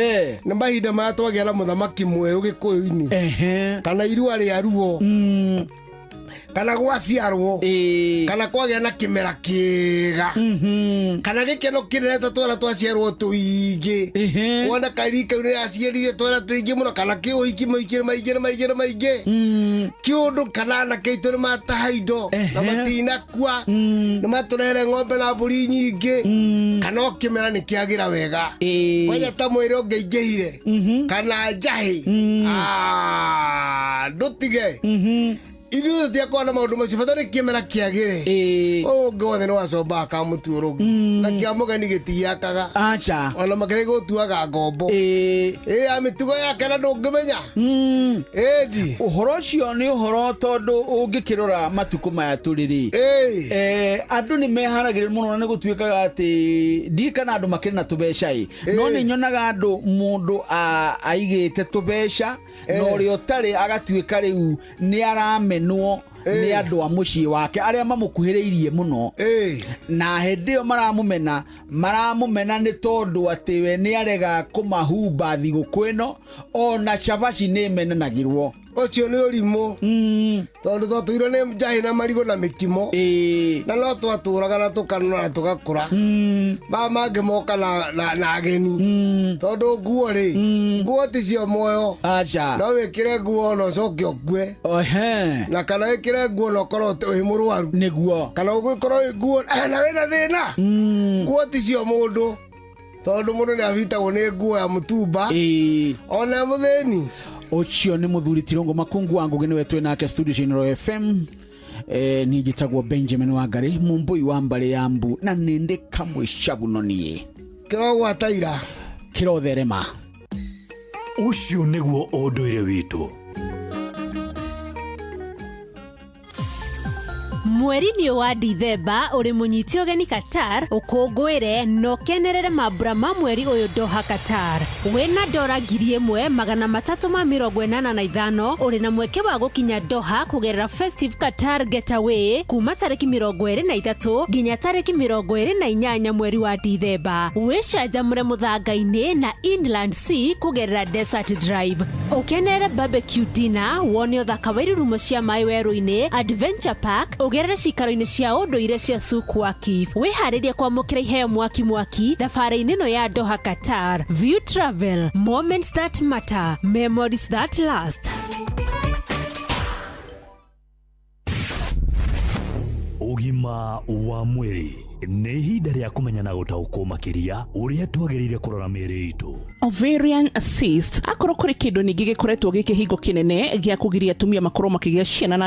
Nĩ mahinda maya twagĩa na mũthamaki mwerũ Gĩkũyũ-inĩ. Kana irua rĩa ruo. Kana gwaciarwo. Kana kwagĩa na kĩmera kĩega. Kana gĩkeno kĩnene ta twana twaciarwo tũingĩ. Wona kairi kau nĩ aciarire twana tũingĩ mũno, kana kĩũhiki maingĩ maingĩ maingĩ maingĩ. Kĩũndũ kana anake aitũ nĩ mataha indo na matinakua. Nĩ matũrehere ng'ombe na mbũri nyingĩ. Kana o kĩmera nĩ kĩagĩra wega. Kwanja ta mwĩrĩ ũngĩingĩhire. Kana njahĩ. Ndũtige. Ithuĩ tũtiakorwo na maũndũ macio, bata nĩ kĩmera kĩagĩre. Ũyũ ũngĩ wothe nĩ wacombaga kamũtuũrũgi. Na kĩa mũgeni gĩtiakaga. Aca. Ona makĩria gũtuaga ngombo. Ĩ ya mĩtugo yake na ndũngĩmenya. Ĩndi. Ũhoro ũcio nĩ ũhoro tondũ ũngĩkĩrora matukũ maya tũrĩ rĩ. Andũ nĩ meharagĩrĩria mũno na nĩ gũtuĩkaga atĩ ndiĩ kana andũ makĩrĩ na tũbeca ĩ. No nĩ nyonaga andũ mũndũ aigĩte tũbeca na ũrĩa ũtarĩ agatuĩka rĩu nĩ aramenwo nĩ andũ a mũciĩ wake arĩa mamũkuhĩrĩirie mũno. Na hĩndĩ ĩyo maramũmena, maramũmena nĩ tondũ atĩ we nĩ arega kũmahumba thigũkũ ĩno, ona cabaci nĩ ĩmenanagĩrwo. Ũcio nĩ ũrimũ. Tondũ twatũirwo nĩ njahĩ na marigũ na mĩkimo. Na no twatũraga na tũkanora na tũgakũra. Maya mangĩ moka na ageni. Tondũ nguo rĩ, nguo ti cio muoyo. Aca. No wĩkĩre nguo na ũcoke ũkue. Na kana wĩkĩre nguo na ũkorwo wĩ mũrwaru. Nĩguo. Kana ũgĩkorwo wĩ nguo na wĩna thĩna. Nguo Nguo ti cio mũndũ, tondũ mũndũ nĩ abitagwo nĩ nguo ya mũtumba ona mũthĩni. Ũcio nĩ mũthuri Tirongo Makungu wa Ngũgĩ, nĩwe twĩ nake studio cia Inooro FM. Niĩ njĩtagwo Benjamin Wangari, mũmbũi wa mbarĩ ya mbu, na nĩndĩ kamwe cabuno niĩ. Kĩrogwata ira. Kĩrotherema. Ũcio nĩguo ũndũire witũ. Mweri-inĩ wa Dithemba ũrĩ mũnyite ũgeni Qatar, ũkũngũĩre na ũkenerere mambura ma mweri ũyũ Doha, Qatar. Wĩna dora 1385 ũrĩ na mweke wa gũkinya Doha kũgerera Festive Qatar Getaway kuma tarĩki 23 nginya tarĩki 28 mweri wa Dithemba. Wĩcanjamũre mũthanga-inĩ na Inland Sea kũgerera Desert Drive, ũkenere barbecue dinner, wone ũthaka wa irurumo cia maĩ werũ-inĩ, Adventure Park, ũgerere cikaro-inĩ cia ũndũire cia Souk Waqif. Wĩharĩrie kwamũkĩra iheo mwaki mwaki thabarĩ-inĩ ĩno ya Doha, Qatar. View Travel, moments that matter, memories that last. Ũgima wa mwĩrĩ nĩ ihinda rĩa kũmenya na gũtaũkwo makĩria ũrĩa twagĩrĩire kũrora mĩĩrĩ itũ. Ovarian cyst, akorwo kũrĩ kĩndũ ningĩ gĩkoretwo gĩ kĩhingo kĩnene gĩa kũgiria atumia makorwo makĩgĩa ciana na